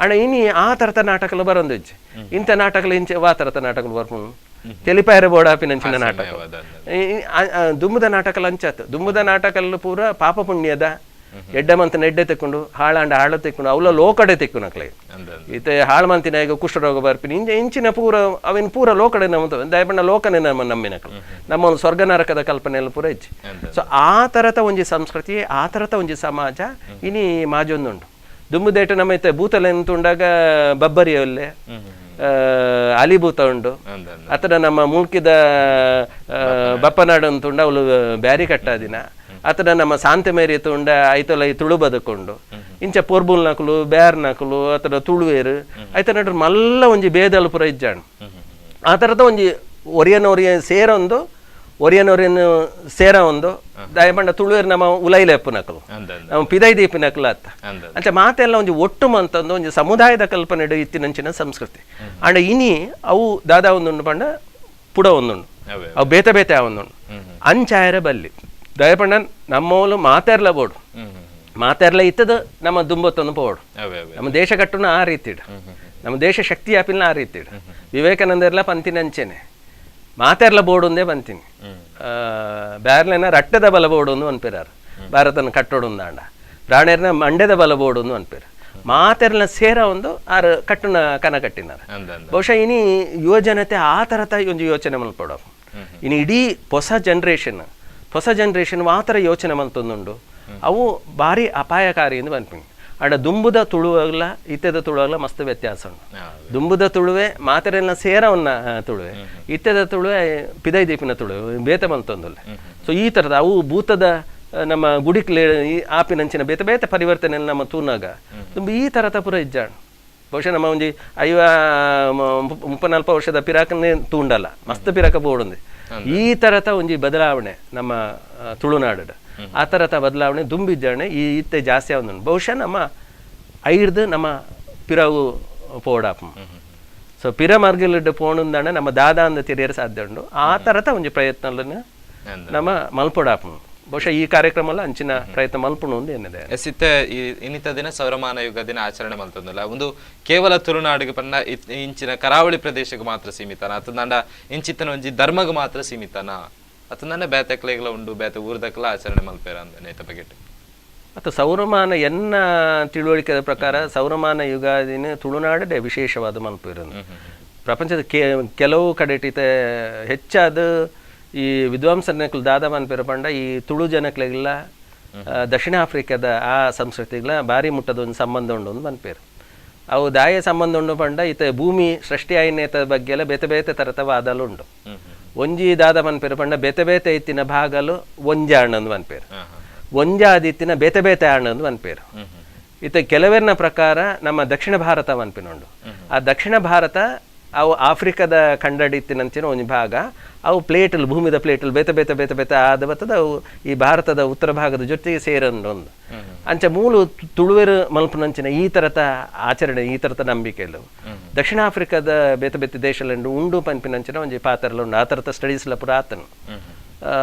ಅಂಡ ಇನಿ ಆ ಥರದ ನಾಟಕలు ಬರೊಂದು ಇಜ್ಜಿ ಇಂಥ ನಾಟಕలు ಇಂಚೆ ವಾ ಥರದ ನಾಟಕలు ಬರ್ಪುಂಡು ತೆಲಿಪಾಯರೆ ಬೋರ್ಡ್ ಆಪಿನಂಚಿನ ನಾಟಕ ದುಂಬುದ ನಾಟಕలు ಅಂಚಾತು ದುಂಬುದ ನಾಟಕలు ಪೂರ ಪಾಪ ಪುಣ್ಯದ ಎಡ್ಡೆ ಮಂತನ ಎಡ್ಡೆ ತೆಕ್ಕೊಂಡು ಹಾಳಾಂಡ ಹಾಳು ತೆಕ್ಕೊಂಡು ಅವಲ ಲೋಕಡೆ ತೆಕ್ಕು ನಕ್ಲೆ ಈತ ಹಾಳು ಮಂತಿನ ಈಗ ಕುಷ್ಠರೋಗ ಬರ್ಪಿನಿ ಇಂಚ ಇಂಚಿನ ಪೂರ ಅವಿನ ಪೂರ ಲೋಕಡೆ ನಮ್ಮ ದಯಪಣ್ಣ ಲೋಕನೆ ನಮ್ಮ ನಂಬಿನಕ್ಲು ನಮ್ಮ ಒಂದು ಸ್ವರ್ಗ ನರಕದ ಕಲ್ಪನೆ ಎಲ್ಲ ಪೂರ ಇಜ್ಜಿ. ಸೊ ಆ ಥರದ ಒಂಜಿ ಸಂಸ್ಕೃತಿ ಆ ಥರದ ಒಂಜಿ ಸಮಾಜ ಇನಿ ಮಾಜೊಂದುಂಡು. ದುಂಬುದೇಟ ನಮ್ಮ ಇತ್ತೆ ಭೂತಲೆ ಉಂಡಾಗ ಬಬ್ಬರಿಯಲ್ಲೇ ಅಲಿಭೂತ ಉಂಡು ಅತರ ನಮ್ಮ ಮೂಲ್ಕಿದ ಬಪ್ಪನಾಡು ಅಂತುಂಡ ಅವಳು ಬ್ಯಾರಿ ಕಟ್ಟಾದಿನ ಅತರ ನಮ್ಮ ಸಾಂತೆ ಮೇರಿ ತುಂಡ ಐತೊಲ ಈ ತುಳು ಬದುಕೊಂಡು ಇಂಚ ಪೊರ್ಬುಲ್ ನಕಲು ಬ್ಯಾರ್ ನಕಲು ಅತರ ತುಳುವೇರು ಐತ ನಡ್ರು ಮಲ್ಲ ಒಂಜಿ ಬೇದಲು ಪುರ ಇಜ್ಜಾಣ್ ಆ ಥರದ ಒಂಜಿ ಒರಿಯನ ಸೇರೊಂದು ಒರಿಯನ ಸೇರ ಒಂದು ದಯಪಂಡ ತುಳುವೇರು ನಮ್ಮ ಉಲೈಲೆ ನಕಲು ನಮ್ಮ ಪಿದೈ ದೀಪಿನಕಲು ಅತ್ತ ಅಂಚ ಮಾತೆಲ್ಲ ಒಂಜಿ ಒಟ್ಟು ಮಂತಂದು ಒಂಜಿ ಸಮುದಾಯದ ಕಲ್ಪನೆ ಇತ್ತಿನಂಚಿನ ಸಂಸ್ಕೃತಿ ಅಂಡ ಇನಿ ಅವು ದಾದಾ ಒಂದುಂಡು ಪಂಡ ಪುಡ ಒಂದುಂಡು ಅವು ಬೇತೆ ಬೇತೆ ಒಂದುಂಡು ಅಂಚಾಯರ ಬಲ್ಲಿ ದಯಪಂಡ ನಮ್ಮವಳು ಮಾತಾರ್ಲ ಬೋಡು ಮಾತಾರ್ಲ ಇತ್ತದ ನಮ್ಮ ದುಂಬತ್ತೊಂದು ಪೋಡು ನಮ್ಮ ದೇಶ ಕಟ್ಟುನ ಆ ರೀತಿ ನಮ್ಮ ದೇಶ ಶಕ್ತಿ ಆಪಿನ ಆ ರೀತಿ ವಿವೇಕಾನಂದರ್ಲ ಪಂತಿನಂಚೆನೆ ಮಾತಾರ್ಲ ಬೋಡು ಒಂದೇ ಬಂತೀನಿ ಬ್ಯಾರ್ಲೆನ ರಟ್ಟದ ಬಲ ಬೋಡು ಒಂದು ಅನ್ಪಿರಾರು ಭಾರತನ ಕಟ್ಟೋಡುಂದಾಂಡ ಬ್ರಾಣೆರ್ನ ಮಂಡ್ಯದ ಬಲ ಬೋಡು ಅನ್ಪೇರು ಮಾತೆರ್ನ ಸೇರ ಒಂದು ಆರು ಕಟ್ಟುನ ಕನ ಕಟ್ಟಿನಾರ. ಬಹುಶಃ ಇನಿ ಯುವ ಜನತೆ ಆ ಥರದ ಒಂಜಿ ಯೋಚನೆ ಮಲ್ಪೊಡು. ಇನಿ ಇಡೀ ಹೊಸ ಜನರೇಷನ್ ಆ ಥರ ಯೋಚನೆ ಮಲ್ತೊಂದುಂಡು. ಅವು ಭಾರಿ ಅಪಾಯಕಾರಿ ಎಂದು ಪನ್ಪಿನಿ. ಆಂಡ ದುಂಬುದ ತುಳುವಾಗ್ಲ ಇತ್ತೆದ ತುಳುವಾಗ್ಲ ಮಸ್ತ್ ವ್ಯತ್ಯಾಸ ಉಂಡು. ದುಂಬುದ ತುಳುವೆ ಮಾತೆರೆಲ್ಲ ಸೇರವನ್ನ ತುಳುವೆ, ಇತ್ತೆದ ತುಳುವೆ ಪಿದೈ ದೀಪಿನ ತುಳುವೆ ಬೇತೆ ಮಲ್ತೊಂದುಲ್ಲೆ. ಸೊ ಈ ಥರದ ಅವು ಭೂತದ ನಮ್ಮ ಗುಡಿಕ್ಲೆ ಆಪಿನಂಚಿನ ಬೇತೆ ಬೇತೆ ಪರಿವರ್ತನೆ ನಮ್ಮ ತೂನಾಗ ದುಂಬು ಈ ಥರದ ಪೂರ ಇಜ್ಜಾಣ್. ಬಹುಶಃ ನಮ್ಮ ಒಂಜಿ 50-34 ವರ್ಷದ ಪಿರಾಕನ್ನೇ ತೂಂಡಲ್ಲ, ಮಸ್ತ್ ಪಿರಾಕ ಬೋಡುಂದು. ಈ ಥರದ ಒಂಜಿ ಬದಲಾವಣೆ ನಮ್ಮ ತುಳುನಾಡು ಆ ಥರದ ಬದಲಾವಣೆ ದುಂಬಿದ್ದಾಣೆ ಈ ಇತ್ತೆ ಜಾಸ್ತಿ ಆವೊಂದುಂಡು. ಬಹುಶಃ ನಮ್ಮ ಐರ್ದು ನಮ್ಮ ಪಿರವು ಪೋಡಾಪ. ಸೊ ಪಿರ ಮಾರ್ಗಲಿಡ್ ಪೋಣುಂದಾಣೆ ನಮ್ಮ ದಾದಾ ಅಂದ ತೆರಿಯರೆ ಸಾಧ್ಯ ಉಂಡು. ಆ ಥರದ ಒಂಜಿ ಪ್ರಯತ್ನ ನಮ್ಮ ಮಲ್ಪೊಡಾಪ. ಬಹುಶಃ ಈ ಕಾರ್ಯಕ್ರಮ ಎಲ್ಲ ಅಂಚಿನ ಪ್ರಯತ್ನ ಮಲ್ಪುಣು ಒಂದು ಏನಿದೆ. ಎಸ್ ಇತ್ತೆ ಇನ್ನಿತ ದಿನ ಸೌರಮಾನ ಯುಗ ದಿನ ಆಚರಣೆ ಮಲ್ತೊಂದುಲ್ಲ. ಒಂದು ಕೇವಲ ತುಳುನಾಡಿಗೆ ಪಂಡ ಇಂಚಿನ ಕರಾವಳಿ ಪ್ರದೇಶಕ್ಕೆ ಮಾತ್ರ ಸೀಮಿತನ ಅತ್ತಂಡ ಇಂಚಿತ್ತನ ಒಂಜಿ ಧರ್ಮಗ್ ಮಾತ್ರ ಸೀಮಿತನ ಅತ್ತಂಡ ಬೇತೆಕ್ಲೆಗ್ಲ ಉಂಡು ಬೇತೆ ಊರ್ದಕ್ಲ ಆಚರಣೆ ಮಲ್ಪೇರ ಅಂದ ನೇತ ಬಗೆಟ್. ಮತ್ತು ಸೌರಮಾನ ಎನ್ನ ತಿಳುವಳಿಕೆಯ ಪ್ರಕಾರ ಸೌರಮಾನ ಯುಗಾದಿನ ತುಳುನಾಡೇ ವಿಶೇಷವಾದ ಮಲ್ಪಿರೋದು. ಪ್ರಪಂಚದ ಕೆಲವು ಕಡೆಟಿತ ಹೆಚ್ಚಾದ ಈ ವಿದ್ವಾಂಸನಕ್ಲು ದಾದ ಮನ್ಪೇರ ಪಂಡ ಈ ತುಳು ಜನಕ್ಲೆಗ್ಲ ದಕ್ಷಿಣ ಆಫ್ರಿಕಾದ ಆ ಸಂಸ್ಕೃತಿಗಳ ಭಾರಿ ಮುಟ್ಟದ ಒಂದು ಸಂಬಂಧ ಉಂಡು ಒಂದು ಮನ್ಪೇರು. ಅವು ದಾಯ ಸಂಬಂಧ ಉಂಡು ಪಂಡ ಈತ ಭೂಮಿ ಸೃಷ್ಟಿ ಆಯಿನೇತ ಬಗ್ಗೆ ಎಲ್ಲ ಬೇತೆ ಬೇತೆ ತರತ ವಾದಲು ಉಂಡು. ಒಂಜಿ ದಾದ ಮನ್ಪೇರು ಪಂಡ ಬೇತೆ ಬೇತೆ ಇತ್ತಿನ ಭಾಗಲು ಒಂಜಿ ಅಣ್ಣಂದು ಮನ್ಪೇರು, ಒಂಜಾದಿತ್ತಿನ ಬೇತೆ ಬೇತೆ ಅಣ್ಣಂದು ಮನ್ಪೇರು. ಇತ್ತ ಕೆಲವೆರ್ನ ಪ್ರಕಾರ ನಮ್ಮ ದಕ್ಷಿಣ ಭಾರತ ಮನ್ಪಿನುಂಡು. ಆ ದಕ್ಷಿಣ ಭಾರತ ಅವು ಆಫ್ರಿಕಾದ ಖಂಡಡಿತ್ತಿನಂಚಿನ ಒಂಜಿ ಭಾಗ. ಅವು ಪ್ಲೇಟಲ್ಲಿ ಭೂಮಿದ ಪ್ಲೇಟಲ್ಲಿ ಬೇತೆ ಬೇತೆ ಬೇತೆ ಬೇತೆ ಆದ ಬತ್ತದ ಅವು ಈ ಭಾರತದ ಉತ್ತರ ಭಾಗದ ಜೊತೆಗೆ ಸೇರಂದು ಒಂದು ಅಂಚ ಮೂಲು ತುಳುವೆರು ಮಲ್ಪನಂಚಿನ ಈ ಥರದ ಆಚರಣೆ ಈ ಥರದ ನಂಬಿಕೆಲು ದಕ್ಷಿಣ ಆಫ್ರಿಕಾದ ಬೇತೆ ಬೇತೆ ದೇಶಲಂಡು ಉಂಡು ಪನ್ಪಿನಂಚಿನ ಒಂಜಿ ಪಾತ್ರಲ ಉಂಡು. ಆ ಥರದ ಸ್ಟಡೀಸ್ಲ ಪೂರ ಆತನು.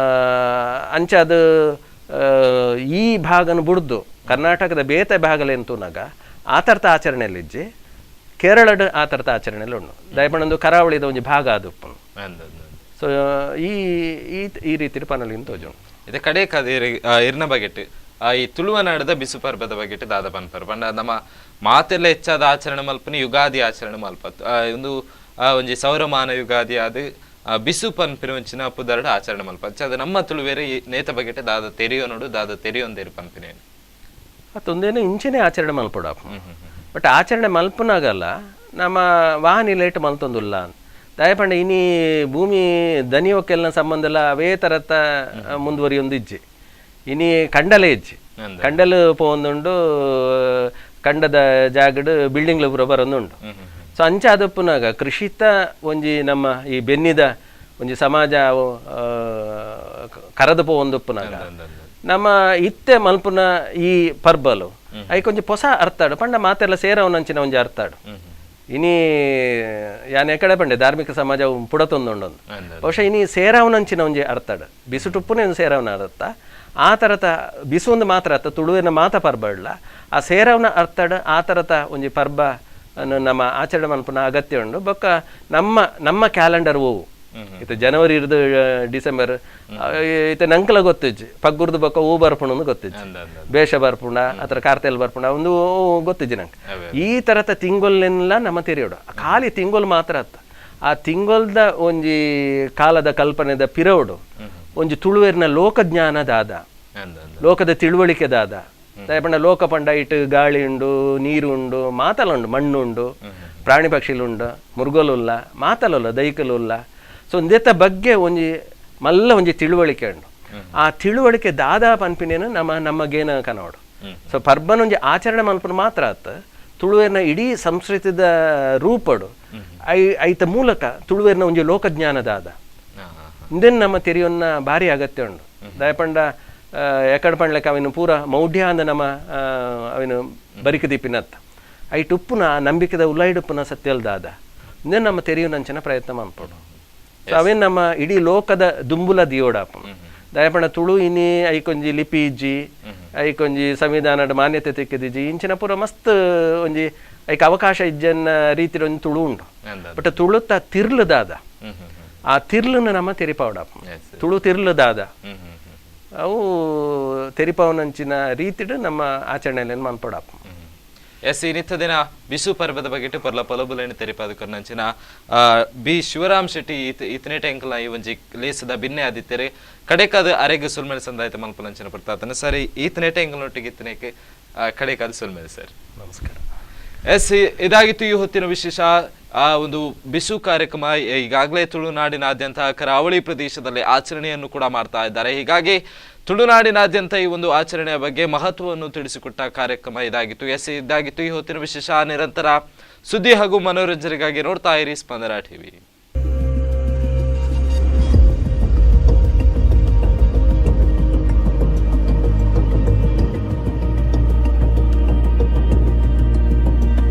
ಅಂಚ ಅದು ಈ ಭಾಗನ ಬುಡ್ದು ಕರ್ನಾಟಕದ ಬೇತೆ ಭಾಗಲೇನು ತೂನಾಗ ಆ ಥರದ ಆಚರಣೆಯಲ್ಲಿ ಇಜ್ಜಿ. ಕೇರಳಡ್ ಆ ಥರದ ಆಚರಣೆಯಲ್ಲಿ ಉಂಡು. ದಯಪಣಂದು ಕರಾವಳಿದ ಒಂಜಿ ಭಾಗ ಅದು. ಸೊ ಈ ಈ ರೀತಿ ಪನಲಿನ ತೋಜುಂಡು. ಇದು ಕಡೆ ಇರ್ನ ಬಗೆಟ್ ಈ ತುಳುವನಾಡದ ಬಿಸು ಪರ್ಬದ ಬಗೆಟ್ ದಾದ ಪನ್ಪರ್ ಪಂಡ ನಮ್ಮ ಮಾತೆಲ್ಲ ಹೆಚ್ಚಾದ ಆಚರಣೆ ಮಲ್ಪನಿ ಯುಗಾದಿ ಆಚರಣೆ ಮಲ್ಪ ಒಂದು ಒಂಜಿ ಸೌರಮಾನ ಯುಗಾದಿ ಅದು ಬಿಸು ಪನ್ಪಿನ ಒಂಚಿನ ಪುದರ್ಡ್ ಆಚರಣೆ ಮಲ್ಪ. ಅದು ನಮ್ಮ ತುಳುವೇರೆ ಈ ನೇತ ಬಗೆಟ್ ದಾದ ತೆರಿಯೋನೋಡು ದಾದ ತೆರಿಯೊಂದೇರು ಪನ್ಪಿನೇನು ಅತ್ತೊಂದೇನು ಇಂಚೆನೆ ಆಚರಣೆ ಮಲ್ಪೊಡಾಪ. ಬಟ್ ಆಚರಣೆ ಮಲ್ಪನಾಗಲ್ಲ ನಮ್ಮ ವಾಹನ ಲೇಟ್ ಮಲ್ತೊಂದುಲ್ಲ ದಯಪಂಡ ಇನಿ ಭೂಮಿ ದನಿಯವಕ್ಕೆಲ್ಲ ಸಂಬಂಧ ಅವೇ ಥರತ್ತ ಮುಂದುವರಿಯೊಂದು ಇಜ್ಜಿ. ಇನಿ ಕಂಡಲೇ ಇಜ್ಜಿ. ಕಂಡಲು ಪೋವೊಂದುಂಡು, ಕಂಡದ ಜಾಗಡ್ ಬಿಲ್ಡಿಂಗ್ಲು ಪೂರ ಬರೊಂದುಂಡು. ಸೊ ಅಂಚ ಅದಪ್ಪುನಾಗ ಕೃಷಿತ ಒಂಜಿ ನಮ್ಮ ಈ ಬೆನ್ನಿದ ಒಂಜಿ ಸಮಾಜ ಕರದು ಪೋವೊಂದುಪ್ಪುನಾಗ ನಮ್ಮ ಇತ್ತೆ ಮಲ್ಪುನ ಈ ಪರ್ಬಲು ಐಕೊಂಜಿ ಹೊಸ ಅರ್ಥಾಡು ಪಂಡ ಮಾತೆಲ್ಲ ಸೇರವನಂಚಿನ ಒಂಜಿ ಅರ್ಥಾಡು. ಇನಿ ಯಾನ್ ಎಕಡೆ ಪಂಡೆ ಧಾರ್ಮಿಕ ಸಮಾಜ ಪುಡತೊಂದುಂಡೊಂದು ಬಹುಶಃ ಇನಿ ಸೇರವನಂಚಿನ ಒಂಜಿ ಅರ್ಥಾಡು ಬಿಸುಟುಪ್ಪುನೇ ಒಂದು ಸೇರವನ ಅರ್ಥ. ಆ ಥರದ ಬಿಸು ಒಂದು ಮಾತ್ರ ಅರ್ಥ ತುಳುವಿನ ಮಾತ ಪರ್ಬಡ್ಲ ಆ ಸೇರವನ ಅರ್ಥಡ್ ಆ ಥರದ ಒಂಜಿ ಪರ್ಬ ನಮ್ಮ ಆಚರಣೆ ಮನ್ಪುನ ಅಗತ್ಯ ಉಂಡು. ಬೊಕ್ಕ ನಮ್ಮ ನಮ್ಮ ಕ್ಯಾಲೆಂಡರ್ ಓವು ಇತ್ತೆ ಜನವರಿ ಇರ್ದು ಡಿಸೆಂಬರ್ ಇತ್ತೆ ನಂಕಲ ಗೊತ್ತಿಜ್ಜಿ ಪಗ್ಗುರ್ದು ಬೊಕ್ಕ ಹೂ ಬರ್ಪುಣ ಗೊತ್ತಿಜ್ಜಿ, ಬೇಷ ಬರ್ಪುಣ ಅಥವಾ ಕಾರ್ತೆಲ್ ಬರ್ಪುಣ ಒಂದು ಗೊತ್ತಿಜ್ಜಿ ನಂಗೆ. ಈ ಥರದ ತಿಂಗೊಲ್ನೆಲ್ಲ ನಮ್ಮ ತೆರೆಯೋಡು ಖಾಲಿ ತಿಂಗೊಲ್ ಮಾತ್ರ ಅತ್ತ. ಆ ತಿಂಗೊಲ್ದ ಒಂಜಿ ಕಾಲದ ಕಲ್ಪನೆದ ಪಿರೋಡು ಒಂಜಿ ತುಳುವೆರ್ನ ಲೋಕಜ್ಞಾನ ದಾದ, ಲೋಕದ ತಿಳುವಳಿಕೆ ದಾದ. ಪಂಡ ಲೋಕ ಪಂಡ ಇಟ್ಟು ಗಾಳಿ ಉಂಡು, ನೀರು ಉಂಡು, ಮಾತಲ ಉಂಡು, ಮಣ್ಣು ಉಂಡು, ಪ್ರಾಣಿ ಪಕ್ಷಿಲು ಉಂಡು, ಮುರುಗಲುಲ್ಲ, ಮಾತಲುಲ್ಲ, ದೈಕಲುಲ್ಲ. ಸೊ ಒಂದೇತ ಬಗ್ಗೆ ಒಂಜಿ ಮಲ್ಲ ಒಂಜಿ ತಿಳುವಳಿಕೆ ಉಂಡು. ಆ ತಿಳುವಳಿಕೆ ದಾದಾ ಪನ್ಪಿನೇನು ನಮ್ಮ ನಮ್ಮಗೇನ ಕನೋಡು. ಸೊ ಪರ್ಬನ ಒಂಜಿ ಆಚರಣೆ ಮಲ್ಪನ ಮಾತ್ರ ಆತ ತುಳುವೆರ್ನ ಇಡೀ ಸಂಸ್ಕೃತಿದ ರೂಪಡು ಐತ ಮೂಲಕ ತುಳುವೆರ್ನ ಒಂಜಿ ಲೋಕಜ್ಞಾನ ದಾದ ಇಂದೆನ್ ನಮ್ಮ ತೆರಿಯೊನ್ನ ಭಾರಿ ಅಗತ್ಯ ಉಂಡು. ದಯಪಂಡ ಎಕಡ ಪಂಡ್ಲೆಕ್ಕ ಅವಿನ ಪೂರ ಮೌಢ್ಯ ಅಂದ ನಮ್ಮ ಅವಿನ ಬರಿಕ ದೀಪಿನತ್ತ ಐಟ್ ಉಪ್ಪುನ ನಂಬಿಕೆದ ಉಲೈಡುಪ್ಪುನ ಸತ್ಯಲ್ದಾದ ಇಂದೆನ್ ನಮ್ಮ ತೆರಿಯುನಂಚಿನ ಪ್ರಯತ್ನ ಮನ್ಪೊಡು. ಸೊ ಅವೇನ್ ನಮ್ಮ ಇಡೀ ಲೋಕದ ದುಂಬುಲ ದಿಯೋಡಾಪ. ದಯಪಂಡ ತುಳು ಇನಿ ಐಕೊಂಜಿ ಲಿಪಿ ಇಜ್ಜಿ, ಐಕೊಂಜಿ ಸಂವಿಧಾನದ ಮಾನ್ಯತೆ ತಿಕ್ಕದಿಜ್ಜಿ, ಇಂಚಿನ ಪೂರ ಮಸ್ತ್ ಒಂಜಿ ಐಕ್ ಅವಕಾಶ ಇಜ್ಜನ್ನ ರೀತಿ ಒಂಜಿ ತುಳು ಉಂಡು. ಬಟ್ ತುಳುತ್ತ ತಿರ್ಲುದಾದ ಆ ತಿರ್ಲುನ ನಮ್ಮ ತೆರಿಪಾವಡಾಪ. ತುಳು ತಿರ್ಲುದಾದ ಅವು ತೆರಿಪಾವನಂಚಿನ ರೀತಿಡ್ ನಮ್ಮ ಆಚರಣೆಲೆನ್ ಮನ್ಪೊಡಾಪು. ಎಸ್, ಈ ನಿತ್ಯ ದಿನ ಬಿಸು ಪರ್ಬದ ಬಗ್ಗೆ ಪೊರ್ಲ ಪೊಲಬುಲೆನ್ ತೆರಿಪಾದ್ ಕೊರ್ನಂಚಿನ ಬಿ ಶಿವರಾಮ್ ಶೆಟ್ಟಿ ಇತ್ ಇತನೇ ಟೆಂಕಲ ಈ ಒಂಜಿ ಲೇಸದ ಬಿನ್ನೆ ಆದಿತ್ತೆರ್. ಕಡೆಕಾದ ಅರೆಗ್ ಸುಲ್ಮೆಲ್ ಸಂದಾಯ್ತ ಮಲ್ಪುನಂಚಿನ ಪೊರ್ತಾತನ ಸರಿ ಈತನೇ ಟೆಂಕಲ್ ಇತ್ತನೇಕ್ ಕಡೆಕಾದ ಸುಲ್ಮೆಲ್ ಸರ್. ನಮಸ್ಕಾರ. ಎಸ್, ಇದಾಗಿತ್ತು ಈ ಹೊತ್ತಿನ ವಿಶೇಷ. ಆ ಒಂದು ಬಿಸು ಕಾರ್ಯಕ್ರಮ ಈಗಾಗಲೇ ತುಳುನಾಡಿನಾದ್ಯಂತ ಕರಾವಳಿ ಪ್ರದೇಶದಲ್ಲಿ ಆಚರಣೆಯನ್ನು ಕೂಡ ಮಾಡ್ತಾ ಇದ್ದಾರೆ. ಹೀಗಾಗಿ ತುಳುನಾಡಿನಾದ್ಯಂತ ಈ ಒಂದು ಆಚರಣೆಯ ಬಗ್ಗೆ ಮಹತ್ವವನ್ನು ತಿಳಿಸಿಕೊಟ್ಟ ಕಾರ್ಯಕ್ರಮ ಇದಾಗಿತ್ತು. ಎಸ್, ಇದಾಗಿತ್ತು ಈ ಹೊತ್ತಿನ ವಿಶೇಷ. ನಿರಂತರ ಸುದ್ದಿ ಹಾಗೂ ಮನೋರಂಜನೆಗಾಗಿ ನೋಡ್ತಾ ಇರಿ ಸ್ಪಂದನ ಟಿವಿ.